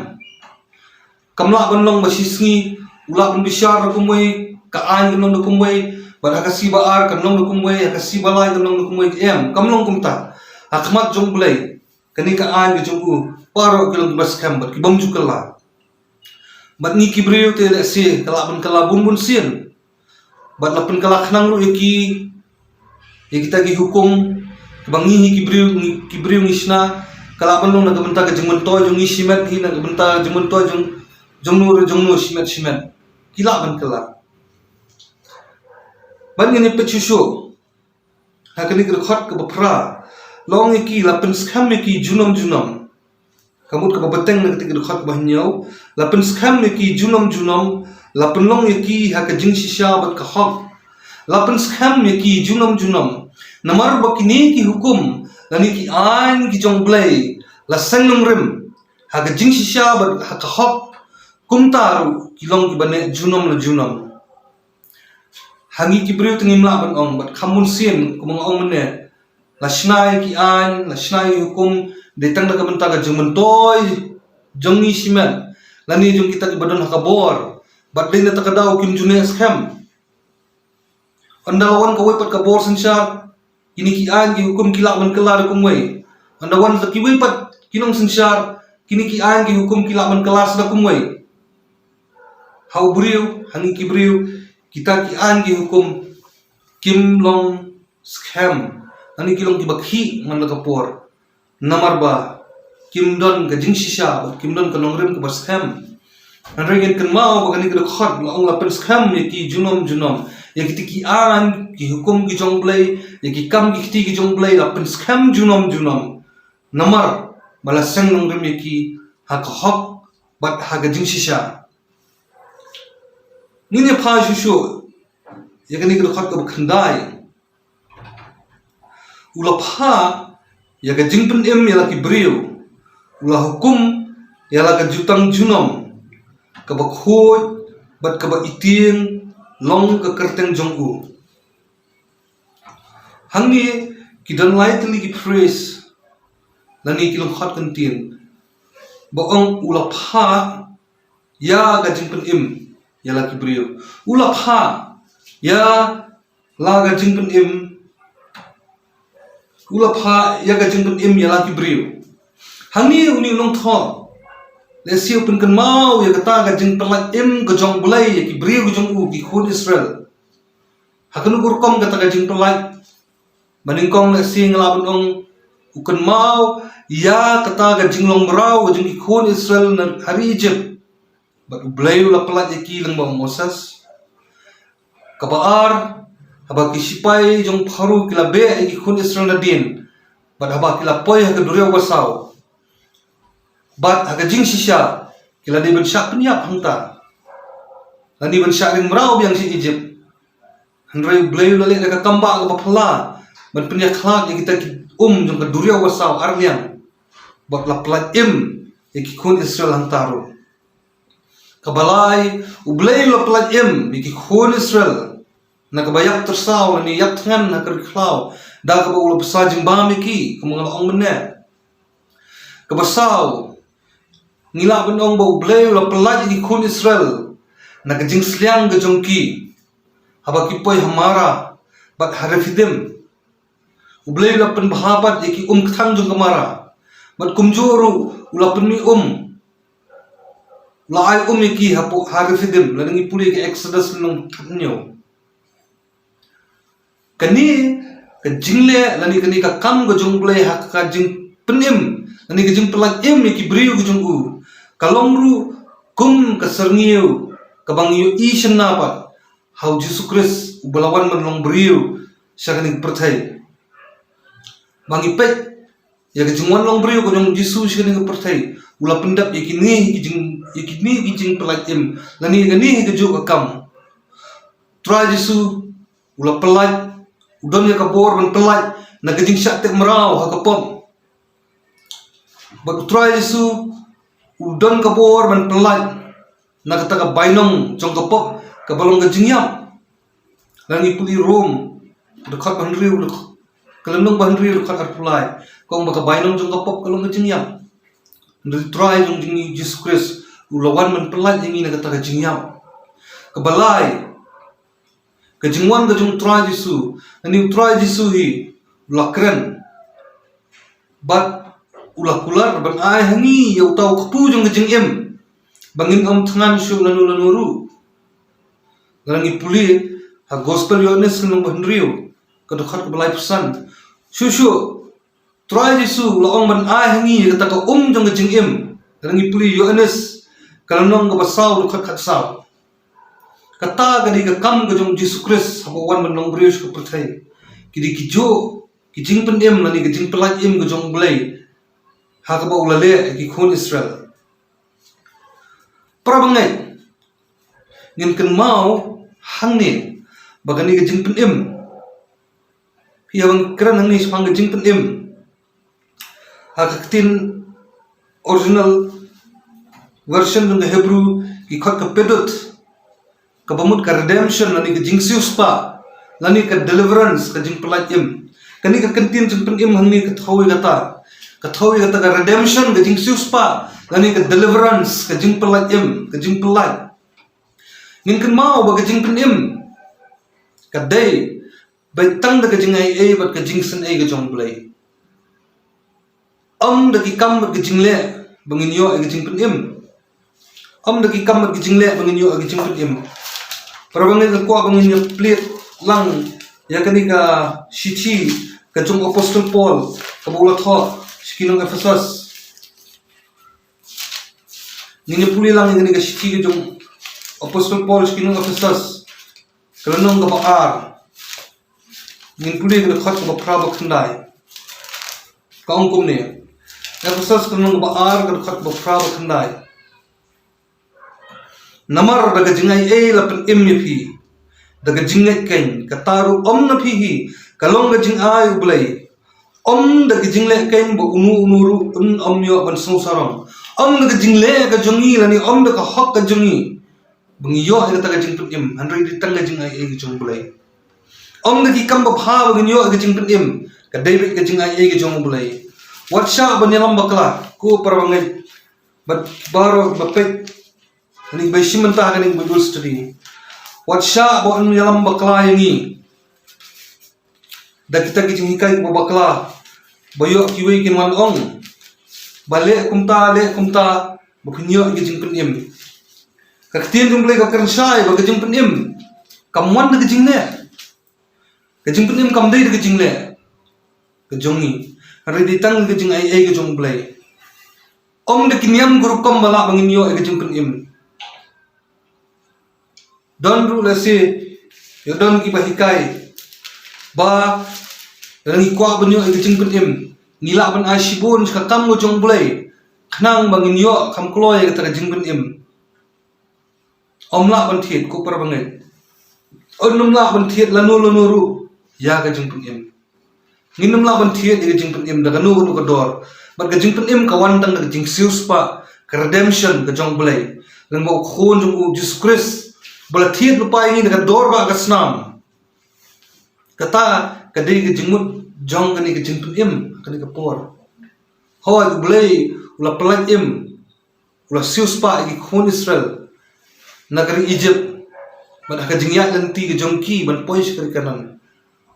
Kam lah ban long ba shi sngi u lah ban bishar da kumwei, ka aiñ kan long da kumwei, bad ha ka sngi ba ar kan long da kumwei, ha ka sngi ba lai kan long da kumwei. Em, kam long kumta. Ha khmat jong U Blei, kane ka aiñ ka jong u baroh ki long kiba skhem bad ki bym ju kylla. Bad ngi ki briew te lehse ka lah ban kylla bun bun sien. Bad la pynkylla khnang ruh ïa ki, ïa kita ki hukum kiba ngi hi ki briew, ngi, ki briew ngi shna, ka lah ban long na ka bynta ka jingmyntoi jong ngi shimet hi, na ka bynta ka jingmyntoi jong, jong no re jong no shimet shimet. Ki lah ban kylla. Bad ngin ïa peit shuh shuh ha kane ka dkhot kaba phra. La ong ïa ki, la pynskhem ïa ki junom junom. Ka mut kaba bteng na kata ka dkhot kaba hynñiew, la pynskhem ïa ki junom junom, la pynlong ïa ki ha ka jingshisha bad ka hok. La pynskhem ïa ki junom junom. Namar ba kine ki hukum lane ki aiñ ki jong U Blei la seng nongrim ha ka jingshisha bad ha ka hok. Kumta ruh ki long kiba neh junom la junom. Ha ngi ki briew te ngim lah ban ong, bad kham bun sien kumba nga ong mynne, la shna ïa ki aiñ, la shna ïa ki hukum dei tang na ka bynta ka jingmyntoi jong ngi shimet, lane jong kita kiba don ha ka bor. Bad dei na kata ka daw kim ju neh skhem. Ynda la wan kawei pat ka bor synshar, kine ki aiñ ki hukum ki lah ban kylla da kumwei. Ynda wan sa kiwei pat ki nongsynshar, kine ki aiñ ki hukum ki lah ban kylla sa da kumwei. Ha u briew, ha ngi ki briew, kita ki aiñ ki hukum kim long skhem. Lane ki long kiba khih man la ka por. Namar ba kim don ka jingshisha, kim don ka nongrim kaba skhem. Hynrei ngin kynmaw ba kane ka dkhot la ong la pynskhem ïa ki junom junom. Ïa kita ki aiñ ki hukum ki jong U Blei, ïa ki kam ki kti ki jong U Blei la pynskhem junom junom. Namar ba la seng nongrim ïa ki ha ka hok bad ha ka jingshisha. Ngin ïa phai shuh shuh ïa kane ka dkhot kaba khyndai. U la phah ïa ka jingpynim ïa la ki briew. U la hukum ïa la ka jutang junom. Kaba khuid bad kaba itieng long ka kyrteng jong u. Hangne ki don lai tylli ki phrase lane ki lyngkhot kyntien. Ba ong u la phah ïa ka jingpynim ïa la ki briew. U la phah ïa la ka jingpynim. U la phah ïa ka jingpynim ïa la ki briew. Hangne une u nongthoh lehse u pynkynmaw ïa kata ka jingpyllait im ka jong U Blei ïa ki briew ka jong u, ki khun Israel. Ha kano ka rukom kata ka jingpyllait? Ba nyngkong lehse nga lah ban ong u kynmaw ïa kata ka jinglong mraw ka jong ki khun Israel na ha ri Egypt. Bad U Blei u la pyllait ïa ki lyngba u Moses. Kaba ar, haba ki shipai jong Pharaoh ki la beh ïa ki khun Israel nadien, bad haba ki la poi ha ka duriaw basaw, bad ha ka jingshisha ki la dei ban shah pynïap hangta. Lane ban shah ring mraw biang sha Egypt. Hynrei U Blei u la leh da ka kam ba kaba phylla ban pynïakhlad ïa kita ki um jong ka duriaw ba saw ar liang. Bad la pyllait im ïa ki khun Israel hangta ruh. Kaba lai, U Blei u la pyllait im ïa ki khun Israel na kaba ïap tyrsaw lane ïap thngan ha ka ri khlaw, da kaba u la bsa jingbam ïa ki, kumba nga la ong mynne. Kaba saw, ngi lah ban ong ba U Blei u la pyllait ïa ki khun Israel na ka jingsliang ka jong ki haba ki poi ha Mara bad ha Rephidim. U Blei u la pynbha pat ïa ki um kthang jong ka Mara, bad kumjuh ruh u la pynmih um, u la ai um ïa ki hapoh ha Rephidim, lada ngi pule ka Exodus lynnong khathynñiew. Kane ka jingleh lane kane ka kam ka jong U Blei ha ka jingpynim lane ka jingpyllait im ïa ki briew ka jong u, ka long ruh kum ka syrngiew kaba ngi ïohi shynna pat ha U Jisu Khrist uba la wan ban long briew sha kane ka pyrthei. Ba ngi peit ïa ka jingwan long briew ka jong U Jisu sha kane ka pyrthei, u la pyndep ïa kine ki jing, ïa kine ki jingpyllait im lane ïa kane kajuh ka kam. Trai Jisu u la pyllait, u don ïa ka bor ban pyllait na ka jingshah tep mraw ha ka pop. Bad U Trai Jisu u don ka bor ban pyllait na kata ka bainong jong ka pop kaba long ka jingïap. Lada ngi pule Rom, dkhot ba hynriew, dkhot, ka lynnong ba hynriew, dkhot arphew lai, ka ong ba ka bainong jong ka pop ka long ka jingïap. Hynrei U Trai jong ngi Jisu Khrist u la wan ban pyllait ïa ngi na kata ka jingïap. Kaba lai, ka jingwan ka jong U Trai Jisu, lane U Trai Jisu hi u la kren bad u la kular ban ai ha ngi ïa uta u kpu jong ka jingim ba ngin ym thngan shuh lano lano ruh. Lada ngi pule ha Gospel Ïoannis lynnong ba hynriew, ka dkhot kaba laiphew san, shuh shuh U Trai Jisu u la ong ban ai ha ngi ïa kata ka um jong ka jingim. Lada ngi pule Ïoannis ka lynnong kaba saw, dkhot khatsaw. Kata ka dei ka kam ka jong U Jisu Khrist haba u wan ban long briew sha ka pyrthei. Ki dei kijuh ki jingpynim lane ka jingpyllait im ka jong U Blei ha kaba u la leh ïa ki khun Israel. Para bangeit, ngin kynmaw hangne ba kane ka jingpynim, phi, haba ngi kren hangne shaphang ka jingpynim, ha ka ktien original version jong ka Hebrew ki khot ka pedut, kaba mut ka redemption lane ka jingsiewspah lane ka deliverance, ka jingpyllait im. Kane ka kyntien jingpynim hangne ka thew ïa kata, ka thew ïa kata ka redemption, ka jingsiewspah lane ka deliverance, ka jingpyllait im, ka jingpyllait. Ngin kynmaw ba ka jingpynim ka dei beit tang da ka jingaiei bad ka jingsynei ka jong U Blei. Ym da ki kam bad ka jingleh ba ngin ïoh ïa ka jingpynim. Ym da ki kam bad ka jingleh ba ngin ïoh ïa ka jingpynim. Para bangeit, nga kwah ba ngin ïa plie lang ïa kane ka shithi ka jong u Apostol Paul kaba u la thoh sha ki nong Ephesus. Ngin ïa pule lang ïa kane ka shithi ka jong u Apostol Paul sha ki nong Ephesus, ka lynnong kaba ar. Ngin pule ka dkhot kaba phra bad khyndai. Ka ong kumne. Ephesus ka lynnong kaba ar, ka dkhot kaba phra bad khyndai. Namar da ka jingaiei la pynim ïa phi da ka jingngeit keiñ, kata ruh ym na phi hi, ka long ka jingai U Blei. Ym da ka jingleh keiñ ba uno uno ruh un ym ïoh ban sngewsarong. Ym da ka jingleh ka jong ngi lane ym da ka hok ka jong ngi ba ngi ïoh ïa kata ka jingpynim, hynrei dei tang ka jingaiei ka jong U Blei. Ym da ki kam babha ba ngin ïoh ïa ka jingpynim, ka dei beit ka jingaiei ka jong U Blei. Wat shah ban ïalam bakla, ko para bangeit bad baroh ba peit kane ka bai shim bynta ha kane ka Bible study. Wat shah ban ïalam bakla ïa ngi da kita ki jinghikai kiba bakla ba ïoh kiwei kin wan ong ba leh kumta, leh kumta ba phin ïoh ïa ka jingpynim. Ka ktien jong U Blei ka kren shai ba ka jingpynim kam wan da ka jingleh. Ka jingpynim kam dei da ka jingleh ka jong ngi, hynrei dei tang ka jingaiei ka jong U Blei. Ym da ki niam ka rukom ba lah ba ngin ïoh ïa ka jingpynim. Don ruh lehse ïa don kiba hikai ba lada ngi kwah ban ïoh ïa ka jingpynim, ngi lah ban ai shibun sha ka kam ka jong U Blei khnang ba ngin ïoh kham kloi ïa kata ka jingpynim. Ym lah ban thied, ko para bangeit. Ym lah ban thied lano lano ruh ïa ka jingpynim. Ngin ym lah ban thied ïa ka jingpynim da kano kano ka dor. Bad ka jingpynim ka wan tang da ka jingsiewspah, ka redemption ka jong U Blei. Lyngba u Khun jong u Jisu Khrist, ba la thied lypa ïa ngi da ka dor ba ka snam. Kata ka dei ka jingmut jong kane ka jingpynim, kane ka por. Hooid, U Blei u la pyllait im, u la siewspah ïa ki khun Israel na ka ri Egypt, bad ha ka jingïaid lynti ka jong ki ban poi sha ka ri Kanaan.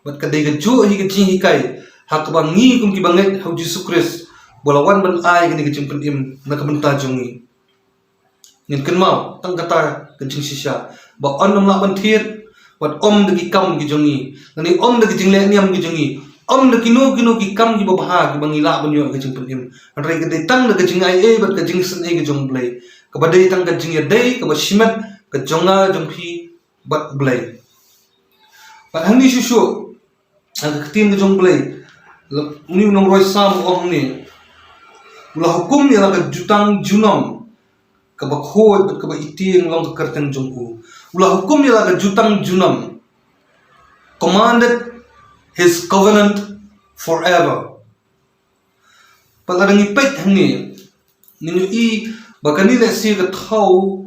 Bad ka dei kajuh hi ka jinghikai ha kaba ngi kum ki bangeit ha u Jisu Khrist, ba la wan ban ai kane ka jingpynim na ka bynta jong ngi. Ngin kynmaw tang kata ka jingshisha, ba ym lah ban thied, bad ym da ki kam ki jong ngi, lane ym da ki jingleh niam ki jong ngi, ym da kino kino ki kam kiba bha kiba ngi lah ban ïoh ka jingpynim. Hynrei ka dei tang da ka jingaiei bad ka jingsngewsih ka jong U Blei, kaba dei tang ka jingïadei kaba shimet ka jong nga jong phi bad U Blei. Bad hangne shuh shuh, ha ka ktien ka jong U Blei, la, une u nongrwai Salm u ong hangne, u la hukum ïa la ka jutang junom kaba khuid bad kaba itieng long ka kyrteng jong u. U la hukum ïa la ka jutang junom. Commanded his covenant forever. Pat lada ngi peit hangne, ngin ïohi ba kane lehse ka thaw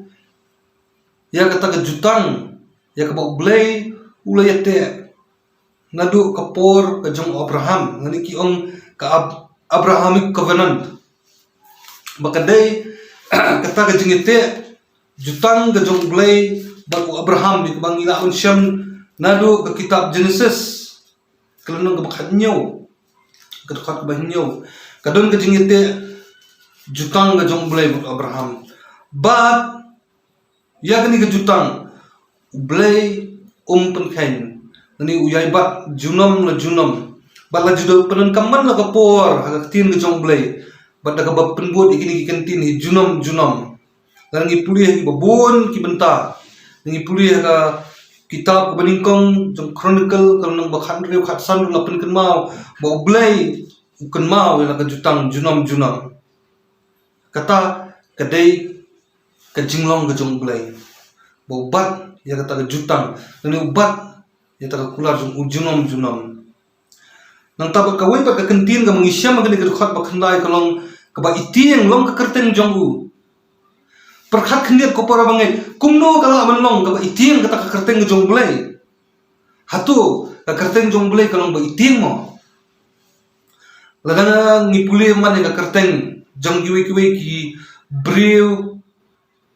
ïa kata ka jutang ïa kaba U Blei u la ïateh naduh ka por ka jong u Abraham, lane ki ong ka Ab-, Abrahamic Covenant. Ba ka dei kata ka jingïateh jutang ka jong U Blei bad u Abraham, ïa kaba ngi lah ban shem naduh ka kitab Genesis, ka lynnong kaba khathynñiew, ka dkhot kaba hynñiew. Ka don ka jingïateh jutang ka jong U Blei bad u Abraham. Bad ïa kane ka jutang U Blei um pynkheiñ, lane u ïai bat junom la junom. Bad la ju da pyndonkam man la ka por ha ka ktien ka jong U Blei, bad da kaba pynbud ïa kine ki kyntien hi junom junom. Lada ngi pule ha kiba bun ki bynta, ngi pule ha ka kitab kaba nyngkong jong Chronicle, ka lynnong ba khathynriew, khatsan ruh la pynkynmaw ba U Blei u kynmaw ïa la ka jutang junom junom. Kata ka dei ka jinglong ka jong U Blei, ba u bat ïa kata ka jutang, lane u bat ïa kata ka kular jong u junom junom. Nangta bad kawei pat ka kyntien kaba ngi shem ha kane ka dkhot ba khyndai ka long kaba itieng long ka kyrteng jong u. Pyrkhat khyndiat ko para bangeit, kumno ka lah ban long kaba itieng kata ka kyrteng ka jong U Blei? Hato ka kyrteng jong U Blei ka long ba itieng mo? Lada ngi pule man ïa ka kyrteng jong kiwei kiwei ki briew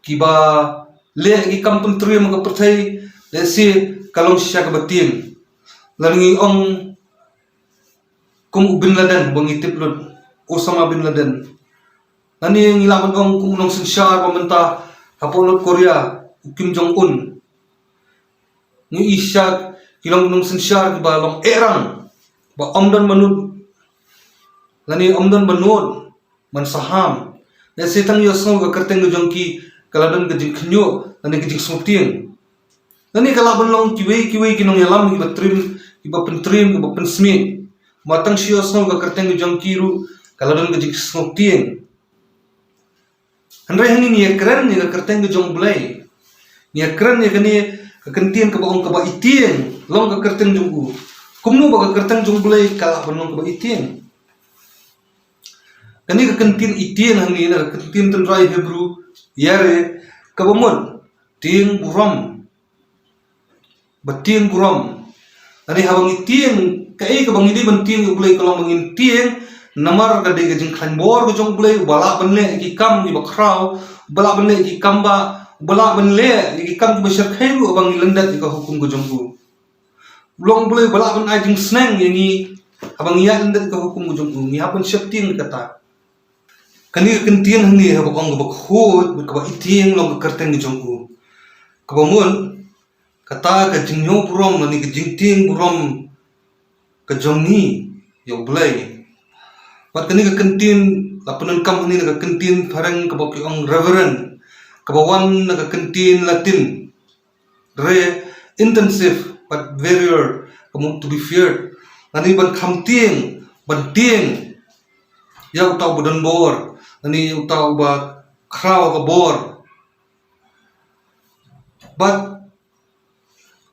kiba leh ki kam pyntriem ha ka pyrthei, lehse ka long shisha kaba tieng. Lada ngi ong kum u Bin Laden ba ngi tip lut, Osama Bin Laden. Lane ngi lah ban ong kum u nongsynshar ba mynta hapoh North Korea, u Kim Jong Un. Ngi ïohi shisha ki long u nongsynshar kiba long ehrang, ba ym don ba nud, lane ym don ba nud ban saham. Lehse tang ïohsngew ka kyrteng ka jong ki ka la don ka jingkhynñiuh lane ka jingsngewtieng. Lane ka lah ban long kiwei kiwei ki nongïalam kiba triem, kiba pyntriem, kiba pynsmit. Ba tang shu ïohsngew ka kyrteng ka jong ki ruh ka la don ka jingsngewtieng. Hynrei hangne ngi ïakren ïa ka kyrteng ka jong U Blei. Ngi ïakren ïa kane ka kyntien kaba ong kaba itieng long ka kyrteng jong u. Kumno ba ka kyrteng jong U Blei ka lah ban long kaba itieng? Kane ka kyntien itieng hangne na ka kyntien tynrai Hebru, yare, kaba mut tieng burom. Ba tieng burom. Lane haba ngi tieng, kaei kaba ngi dei ban tieng ïa U Blei ka long ba ngin tieng namar ka dei ka jingkhlaiñ bor ka jong U Blei, uba lah ban leh ïa ki kam kiba khraw, uba lah ban leh ïa ki kam ba, uba lah ban leh ïa ki kam kiba shyrkhei ruh haba ngi lyndet ïa ka hukum ka jong u. U long U Blei uba lah ban ai jingsneng ïa ngi haba ngi ïaid lyndet ïa ka hukum ka jong u, ngi hap ban sheptieng ïa kata. Kane ka kyntien hangne haba ong kaba khuid bad kaba itieng long ka kyrteng ka jong u. Kaba mut kata ka jingñiew burom lane ka jingtieng burom ka jong ngi ïa U Blei. Bad kane ka kyntien la pyndonkam hangne na ka kyntien phareng kaba ki ong reverend, kaba wan na ka kyntien Latin re, intensive bad verare, ka mut to be feared. Lane ban kham tieng, ban tieng ïa uta uba don bor, lane ïa uta uba khraw ka bor. Bad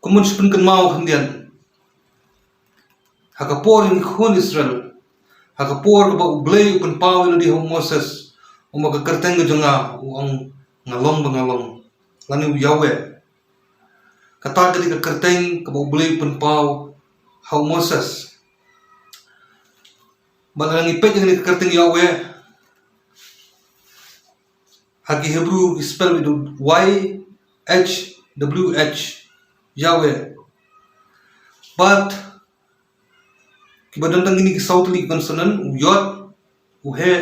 kumno shu pynkynmaw khyndiat, ha ka por jong ki khun Israel, ha ka por kaba U Blei u pynpaw ïa lade ha u Moses, u ong ba ka kyrteng ka jong nga, u ong nga long ba nga long, lane u Yahweh. Kata ka dei ka kyrteng kaba U Blei u pynpaw ha u Moses. Bad lada ngi peit ïa kane ka kyrteng Yahweh, ha ki Hebrew ki spell with Y H W H, Yahweh. Bad kiba don tang kine ki saw tylli ki consonant, u yod, u he,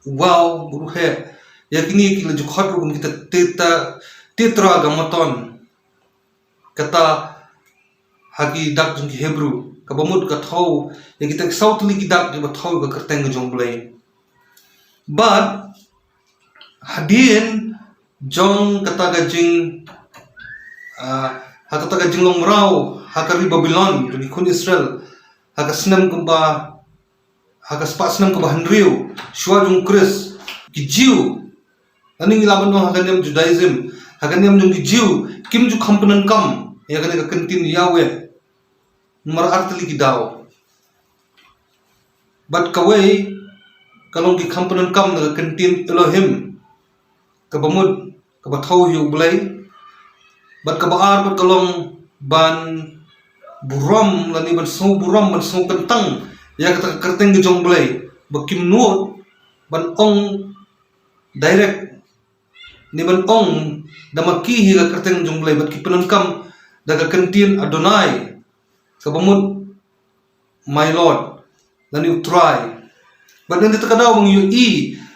u waw, u he. Ïa kine ki la ju khot ruh kum kita teta, tetragrammaton. Kata ha ki dak jong ki Hebrew, kaba mut ka thew ïa kita ki saw tylli ki dak kiba thew ïa ka kyrteng ka jong U Blei. Bad hadien jong kata ka jing, ah, ha kata ka jinglong mraw ha ka ri Babilon jong ki khun Israel, ha ka snem kaba, ha ka spah snem kaba hynriew shuwa jong u Khrist, ki Jiw, lane ngi lah ban ong ha ka niam Judaism, ha ka niam jong ki Jiw, kim ju kham pyndonkam ïa kane ka kyntien Yahweh. Namar ar tylli ki daw. Bad kawei ka long ki kham pyndonkam da ka kyntien Elohim, kaba mut kaba thew ïa U Blei. Bad kaba ar pat ka long ban burom, lane ban sngew burom, ban sngew kyntang ïa kata ka kyrteng ka jong U Blei, ba kim nud ban ong direct, ne ban ong da ma ki hi ka kyrteng jong U Blei, bad ki pyndonkam da ka kyntien Adonai, kaba mut my Lord, lane u Trai. Bad na kata ka daw ba ngi ïohi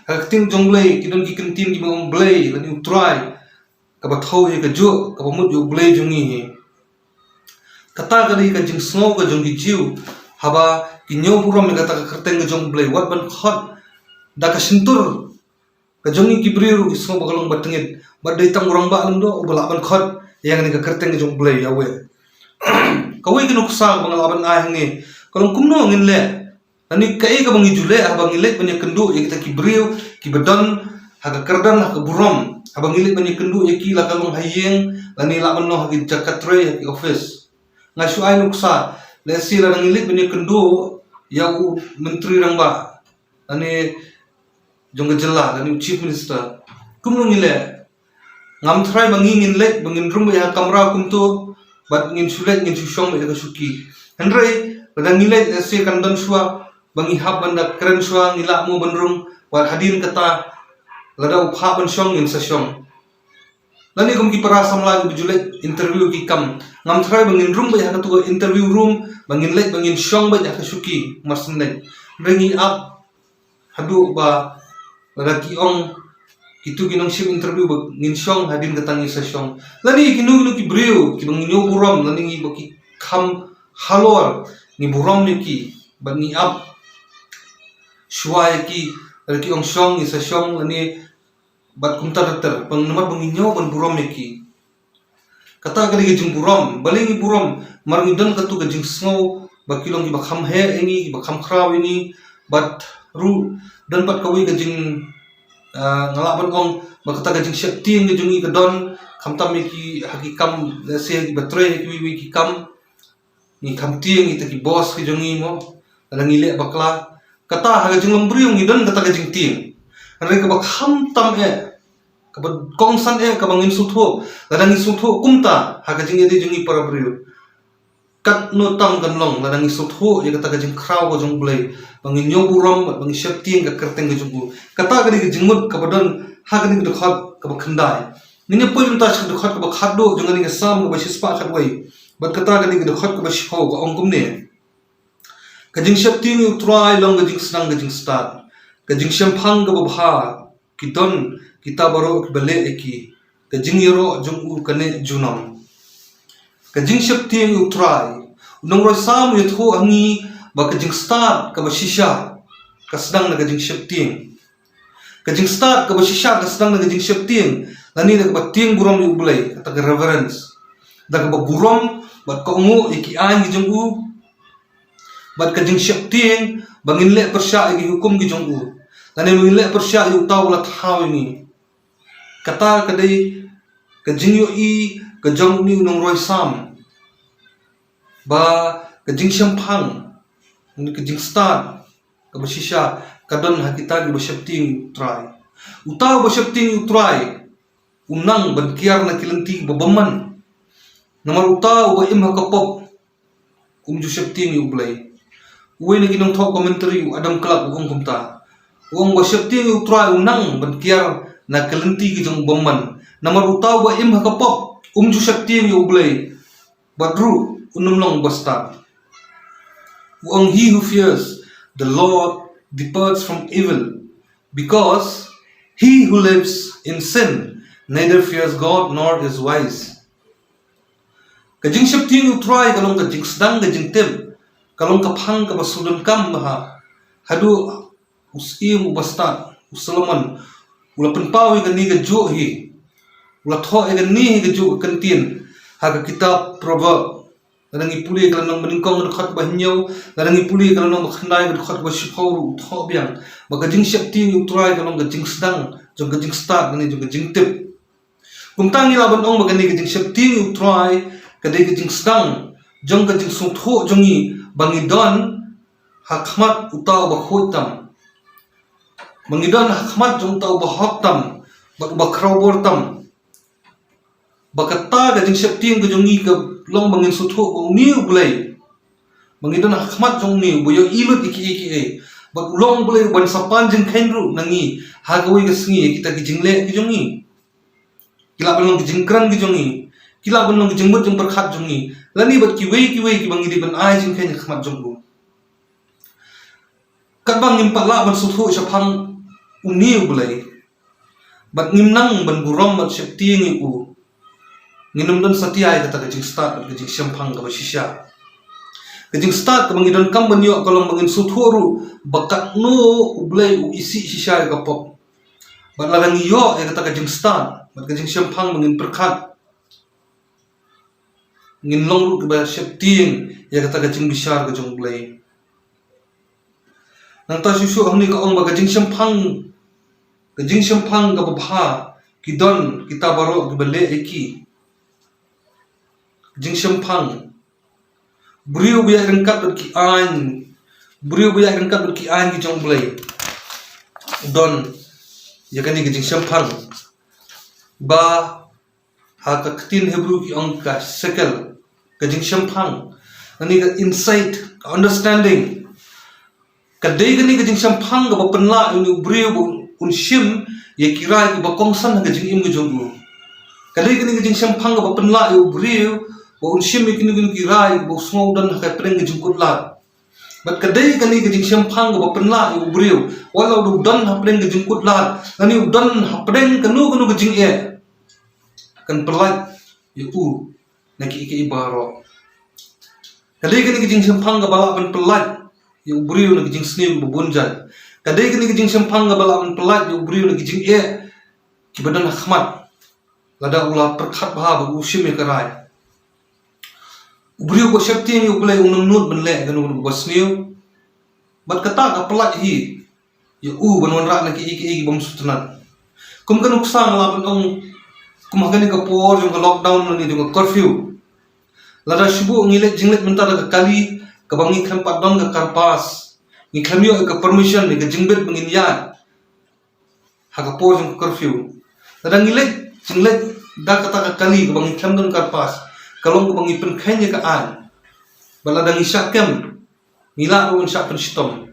ha ka ktien jong U Blei ki don ki kyntien kiba ong Blei lane u Trai, kaba thew ïa kajuh, kaba mut ïa U Blei jong ngi hi. Kata ka dei ka jingsngew ka jong ki Jiw haba ki ñiew burom ïa kata ka kyrteng ka jong U Blei, wat ban khot da ka shyntur ka jong ngi ki briew ruh ki sngew ba ka long ba tyngit, bad dei tang u rangbah lyngdoh uba lah ban khot ïa kane ka kyrteng ka jong U Blei Yahweh. Kawei ka nuksa ba nga lah ban ai ha ngi, ka long kumno ngin leh, lane kaei kaba ngi ju leh haba ngi leit ban ïakynduh ïa kita ki briew kiba don ha ka kyrdan ha ka burom, haba ngi leit ban ïakynduh ïa ki, la ka long ha ïing lane lah ban long ha ki jaka trei, ha ki office. Nga shu ai nuksa, lehse lada ngi leit ban ïakynduh ïa u Myntri Rangbah lane jong ka jylla lane u Chief Minister, kumno ngi leh? Ngam tharai ba ngi ngin leit ba ngin rung beit ha ka kamra kumto, bad ngin shu leit ngin shu shong beit ha ka shuki. Hynrei lada ngi leit, lehse kan don shuwa ba ngi hap ban da kren shuwa, ngi lah mo ban rung, bad hadien kata lada u phah ban shong ngin sa shong. Lane kum ki para samla kiba ju leit interview ki kam, ngam tharai ba ngin rung beit ha katu ka interview room, ba ngin leit ba ngin shong beit ha ka shuki mar syn leit. Hynrei ngi ap haduh ba lada ki ong kitu ki nongshim interview ba ngin shong, hadien kata ngi sa shong. Lane kino kino ki briew kiba ngi ñiew burom, lane ngi ba ki kham halor, ngi burom ïa ki bad ngi ap shuwa ïa ki, lada ki ong shong ngi sa shong, lane bad kumta ter ter, ba namar ba ngi ñiew ban burom ïa ki. Kata ka dei ka jingburom, balei ngi burom? Namar ngi don katu ka jingsngew ba ki long kiba kham heh ïa ngi, kiba kham khraw ïa ngi. Bad ruh don pat kawei ka jing, ah, nga lah ban ong ba kata ka jingsheptieng ka jong ngi ka don, khamtam ïa ki ha ki kam, lehse kiba trei ha kiwei kiwei ki kam. Ngi kham tieng ïa kita ki boss ki jong ngi mo, lada ngi leh bakla. Kata ha ka jinglong briew ngi don kata ka jingtieng. Hynrei kaba khamtam eh, kaba kongsan eh, kaba ngin sngewthuh, lada ngi sngewthuh kumta ha ka jingïadei jong ngi para briew, katno tam kan long lada ngi sngewthuh ïa kata ka jingkhraw ka jong U Blei, ba ngi ñiew burom bad ba ngi sheptieng ka kyrteng ka jong U. Kata ka dei ka jingmut kaba don ha kane ka dkhot kaba khyndai. Ngin ïa poi mynta sha ka dkhot kaba khatduh jong kane ka Salm kaba shispah khatwei. Bad kata ka dei ka dkhot kaba shiphew, ka ong kumne: Ka jingsheptieng ïa U Trai long ka jingsneng ka jingstad. Ka jingshemphang kaba bha ki don kita baroh kiba leh ïa ki. Ka jingïaroh jong u ka neh junom. Ka jingsheptieng ïa U Trai. U nongrwai Salm u ïathuh ha ngi ba ka jingstad kaba shisha ka sdang na ka jingsheptieng. Ka jingstad kaba shisha ka sdang na ka jingsheptieng, lane da kaba tieng burom ïa U Blei, kata ka reverence. Da kaba burom bad kohnguh ïa ki aiñ ki jong u, bad ka jingsheptieng ba ngin leh pyrshah ïa ki hukum ki jong u, lane ba ngin leh pyrshah ïa uta uba la thaw ïa ngi. Kata ka dei Ka jingïohi ka jong une u nongroi Salm ba ka jingshemphang, ka jingstad kaba shisha ka don ha kita kiba sheptieng ïa U Trai. Uta uba sheptieng ïa U Trai u nang ban kiar na ki lynti kiba bymman. Namar uta uba im ha ka pop um ju sheptieng ïa U Blei. Uwei na ki nongthoh commentary, u Adam Clarke, u ong kumta. U ong ba sheptieng ïa U Trai u nang ban kiar na ki lynti ki jong u bymman. Namar uta uba im ha ka pop um ju sheptieng ïa U Blei, bad ruh un ym long uba stad. U ong, "He who fears the Lord departs from evil, because he who lives in sin neither fears God nor is wise." Ka jingsheptieng ïa U Trai ka long ka jingsdang, ka jingtip, ka long ka phang kaba sngewdonkam bha. Haduh u syiem uba stad, u Solomon, u la pynpaw ïa kane kajuh hi, u la thoh ïa kane hi kajuh ka kyntien ha ka kitab Proverb. Lada ngi pule ka lynnong banyngkong ka dkhot ba hynñiew, lada ngi pule ka lynnong ba khyndai ka dkhot ba shiphew ruh u thoh biang ba ka jingsheptieng ïa U Trai ka long ka jingsdang jong ka jingstad, kane jong ka jingtip. Kumta ngi lah ban ong ba kane ka jingsheptieng ïa U Trai ka dei ka jingsdang jong ka jingsngewthuh jong ngi ba ngi don ha khmat uta uba khuid tam, ba ngi don ha khmat jong uta uba hok tam bad uba khrawbor tam. Ba kata ka jingsheptieng ka jong ngi ka long ba ngin sngewthuh ba une U Blei, ba ngi don ha khmat jong une uba ïohi lut ïa kiei kiei, bad u long U Blei uban sa pan jingkheiñ ruh na ngi ha kawei ka sngi ïa kita ki jingleh ki jong ngi. Ki lah ban long ki jingkren ki jong ngi, ki lah ban long ki jingmut jingpyrkhat jong ngi, lane bad kiwei kiwei kiba ngi dei ban ai jingkheiñ ha khmat jong u. Katba ngim pat lah ban sngewthuh shaphang une U Blei, bad ngim nang ban burom bad sheptieng ïa u, ngin ym don satia ïa kata ka jingstad bad ka jingshemphang kaba shisha. Ka jingstad kaba ngi donkam ban ïoh ka long ba ngin sngewthuh ruh ba katno U Blei u isih shisha ïa ka pop. Bad lada ngi ïoh ïa kata ka jingstad bad ka jingshemphang ba ngin pyrkhat, ngin long ruh kiba sheptieng ïa kata ka jingbishar ka jong U Blei. Nangta shuh shuh hangne ka ong ba ka jingshemphang, ka jingshemphang kaba bha ki don kita baroh kiba leh ïa ki. Jingshemphang. Briew ba ïaid ryngkat bad ki aiñ, briew ba ïaid ryngkat bad ki aiñ ki jong U Blei, don ïa kane ka jingshemphang. Ba ha ka ktien Hebru ki ong ka shekel, ka jingshemphang, kane ka insight, ka understanding. Ka dei kane ka jingshemphang kaba pynlah ïa une u briew ba un shim ïa ki rai kiba kongsan ha ka jingim ka jong u. Ka dei kane ka jingshemphang kaba pynlah ïa u briew ba un shim ïa kino kino ki rai ba u sngew don ha ka pdeng ka jingkut lad. Bad ka dei kane ka jingshemphang kaba pynlah ïa u briew, wat la u don ha pdeng ka jingkut lad lane u don ha pdeng kano kano ka jingeh, kan pyllait ïa u na kiei kiei baroh. Ka dei kane ka jingshemphang kaba lah ban pyllait ïa u briew na ka jingsniew kaba bun jait. Ka dei kane ka jingshemphang kaba lah ban pyllait ïa u briew na ka jingeh kiba don ha khmat lada u la pyrkhat bha bad u shim ïa ka rai. U briew ba sheptieng ïa U Blei un ym nud ban leh kano kano kaba sniew. Bad kata ka pyllait hi ïa u ban wanrah na kiei kiei ki bym sngewtynnat. Kum ka nuksa nga lah ban ong, kum ha kane ka por jong ka lockdown lane jong ka curfew, lada shu buh ngi leit jingleit mynta da ka kali kaba ngi khlem pat don ka car pass, ngi khlem ïoh ïa ka permission ne ka jingbit ba ngin ïaid ha ka por jong ka curfew. Lada ngi leit jingleit da kata ka kali kaba ngi khlem don car pass, ka long kaba ngi pynkheiñ ïa ka aiñ. Bad lada ngi shah kem, ngi lah ruh ban shah pynshitom.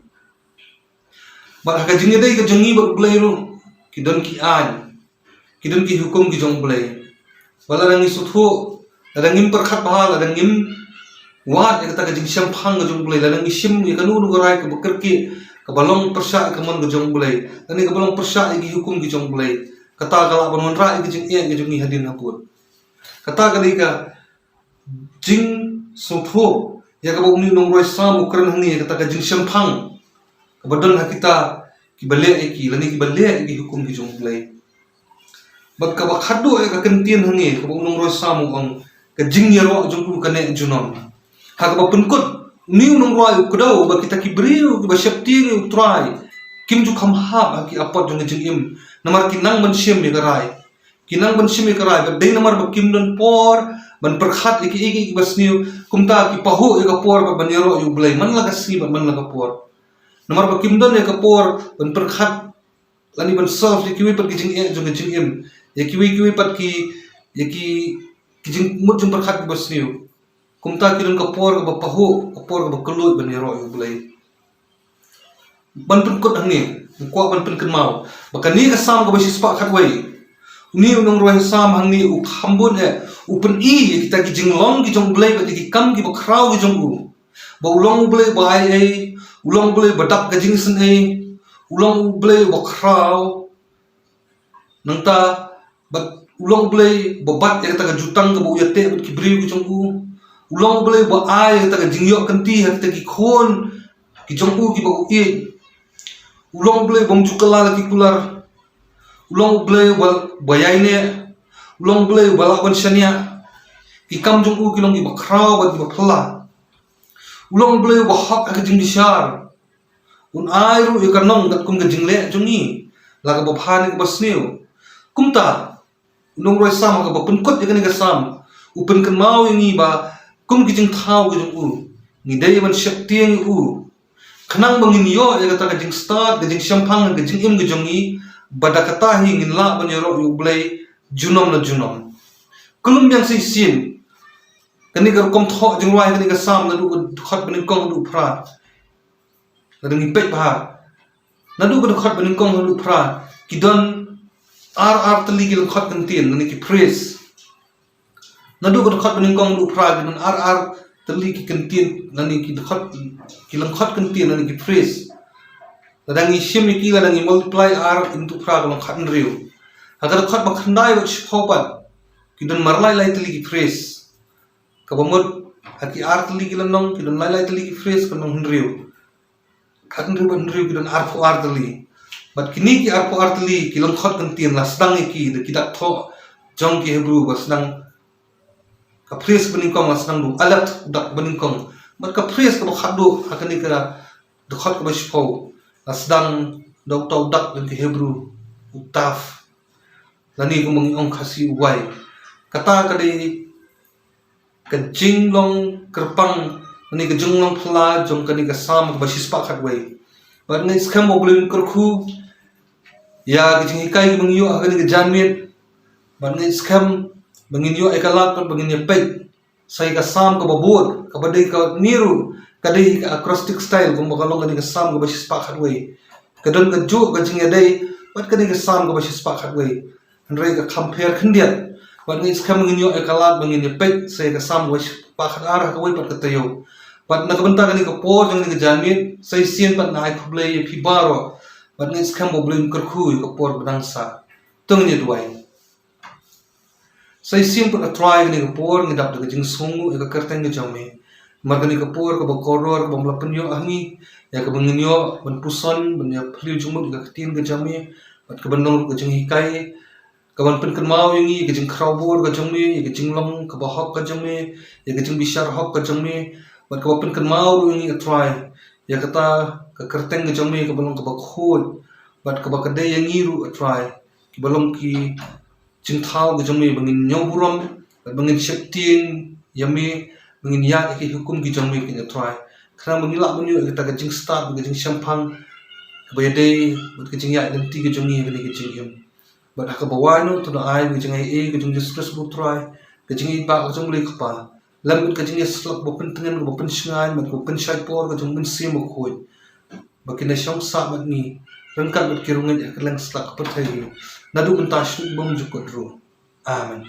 Bad ha ka jingïadei ka jong ngi bad U Blei ruh, ki don ki aiñ, ki don ki hukum ki jong U Blei. Bad lada ngi sngewthuh, lada ngim pyrkhat bha, lada ngim wad ïa kata ka jingshemphang ka jong U Blei, lada ngi shim ïa kano kano ka rai kaba kyrkieh, kaba long pyrshah ïa ka mon ka jong U Blei, lane kaba long pyrshah ïa ki hukum ki jong U Blei, kata ka lah ban wanrah ïa ka jingeh ka jong ngi hadien habud. Kata ka dei ka jingsngewthuh ïa kaba une u nongroi Salm u kren hangne, ïa kata ka jingshemphang kaba don ha kita kiba leh ïa ki, lane kiba leh ïa ki hukum ki jong U Blei. Bad kaba khatduh ïa ka kyntien hangne, kaba u nongroi Salm u ong, ka jingïaroh jong u ka neh junom. Ha kaba pynkut, une u nongroi u kdew ba kita ki briew kiba sheptieng ïa U Trai kim ju kham hap ha ki apot jong ka jingim, namar ki nang ban shim ïa ka rai. Ki nang ban shim ïa ka rai, bad dei namar ba kim don por ban pyrkhat ïa kiei kiei kiba sniew, kumta ki pahuh ïa ka por bad ban ïaroh ïa U Blei man la ka sngi bad man la ka por. Namar ba kim don ïa ka por ban pyrkhat lane ban solve ïa kiwei pat ki jingeh jong ka jingim, ïa kiwei kiwei pat ki, ïa ki, ki jingmut jingpyrkhat kiba sniew. Kumta ki don ka por kaba pahuh, ka por kaba kylluid ban ïaroh ïa U Blei. Ban pynkut hangne, nga kwah ban pynkynmaw ba kane ka Salm kaba shispah khatwei, une u nongrwai Salm hangne u kham bun eh, u pyni ïa kita ki jinglong ki jong U Blei bad ïa ki kam kiba khraw ki jong u. Ba u long U Blei ba ai ei, u long U Blei ba dap ka jingisynei, u long U Blei ba khraw. Nangta, bad u long U Blei ba bat ïa kata ka jutang kaba u ïateh bad ki briew ki jong u. U long U Blei ba ai ïa kata ka jingïoh kynti ha kita ki khun ki jong u kiba u ïeit. U long U Blei bym ju kylla la ki kular. U long U Blei ba, ba ïaineh. U long U Blei ba lah ban shaniah. Ki kam jong u ki long kiba khraw bad kiba phylla. U long U Blei ba hok ha ka jingbishar. Un ai ruh ïa ka nong katkum ka jingleh jong ngi, la kaba bha ne kaba sniew. Kumta, u nongrwai Salm ha kaba pynkut ïa kane ka Salm, u pynkynmaw ïa ngi ba kum ki jingthaw ki jong u, ngi dei ban sheptieng ïa u, khnang ba ngin ïoh ïa kata ka jingstad, ka jingshemphang, ka jingim ka jong ngi, ba da kata hi ngin lah ban ïaroh ïa U Blei junom la junom. Ka lum biang shisien, kane ka rukom thoh jingrwai kane ka Salm naduh ka dkhot banyngkong haduh phra. Lada ngi peit bha, naduh ka dkhot banyngkong haduh phra, ki don ar ar tylli ki lyngkhot kyntien lane ki phrase. Naduh ka dkhot banyngkong haduh phra ki don ar ar tylli ki kyntien lane ki dkhot, ki lyngkhot kyntien lane ki phrase. Lada ngi shim ïa ki, lada ngi multiply ar into phra ka long khathynriew. Ha ka dkhot ba khyndai bad shiphew pat, ki don mar lai lai tylli ki phrase. Kaba mut ha ki ar tylli ki lynnong ki don lai lai tylli ki phrase, ka long hynriew. Khathynriew bad hynriew ki don arphew ar tylli. Bad kine ki arphew ar tylli ki lyngkhot kyntien la sdang ïa ki da ki dak thoh jong ki Hebru ba sdang, ka phrase banyngkong la sdang da u aleph, u dak banyngkong. Bad ka phrase kaba khatduh ha kane ka dkhot kaba shiphew la sdang da uta u dak jong ki Hebru, u tav. Lane kumba ngi ong Khasi u wai. Kata ka dei ka jinglong kyrpang, lane ka jinglong phylla jong kane ka Salm kaba shispah khatwei. Bad nga ngeit skhem ba U Blei un kyrkhu ïa ka jinghikai kaba ngi ïoh ha kane ka janmiet. Bad nga ngeit skhem ba ngin ïoh ïa ka lad bad ba ngin ïa peit sa ïa ka Salm kaba bud, kaba dei kane ruh ka dei ka acrostic style, kumba ka long kane ka Salm kaba shispah khatwei. Ka don kajuh ka jingïadei bad kane ka Salm kaba shispah khatwei. Hynrei ka kham pher khyndiat. Bad nga ngeit skhem ngin ïoh ïa ka lad ba ngin ïa peit sa ïa ka Salm kaba shispah khatar ha kawei pat ka taïew. Bad na ka bynta kane ka por jong kane ka janmiet, sa shisien pat nga ai khublei ïa phi baroh. Bad nga ngeit skhem ba U Blei un kyrkhu ïa ka por ba dang sah. To ngin ïa duwai. Sa shisien pat, A Trai, kane ka por ngi dap da ka jingsngewnguh ïa ka kyrteng ka jong me. Namar kane ka por kaba kordor kaba me la pynïoh ha ngi, ïa kaba ngin ïoh ban puson, ban ïa phylliew jingmut ïa ka ktien ka jong me, bad kaban long ruh ka jinghikai, kaban pynkynmaw ïa ngi ïa ka jingkhrawbor ka jong me, ïa ka jinglong kaba hok ka jong me, ïa ka jingbishar hok ka jong me, bad kaba pynkynmaw ruh ïa ngi, A Trai, ïa kata ka kyrteng ka jong me kaba long kaba khuid, bad kaba ka dei ïa ngi ruh, A Trai, kiba long ki jingthaw ka jong me ba ngin ñiew burom, ba ngin sheptieng ïa me, ba ngin ïaid ïa ki hukum ki jong me, kine, A Trai. Khnang ba ngin lah ban ïoh ïa kata ka jingstad, ka jingshemphang kaba ïadei bad ka jingïaid lynti ka jong ngi ha kane ka jingim. Bad ha kaba wai noh, to da ai ka jingaiei ka jong Jisu Khrist U Trai, ka jingïeit ba ka jong U Blei Kpa, lem bad ka jingïasyllok ba pyntngen, kaba pynshngaiñ, bad kaba pynshait por ka jong U Mynsiem Bakhuid, ba kin ïa shong sah bad ngi ryngkat bad ki riewngeit ha kylleng satlak ka pyrthei, naduh mynta sha u bymjukut ruh. Amen.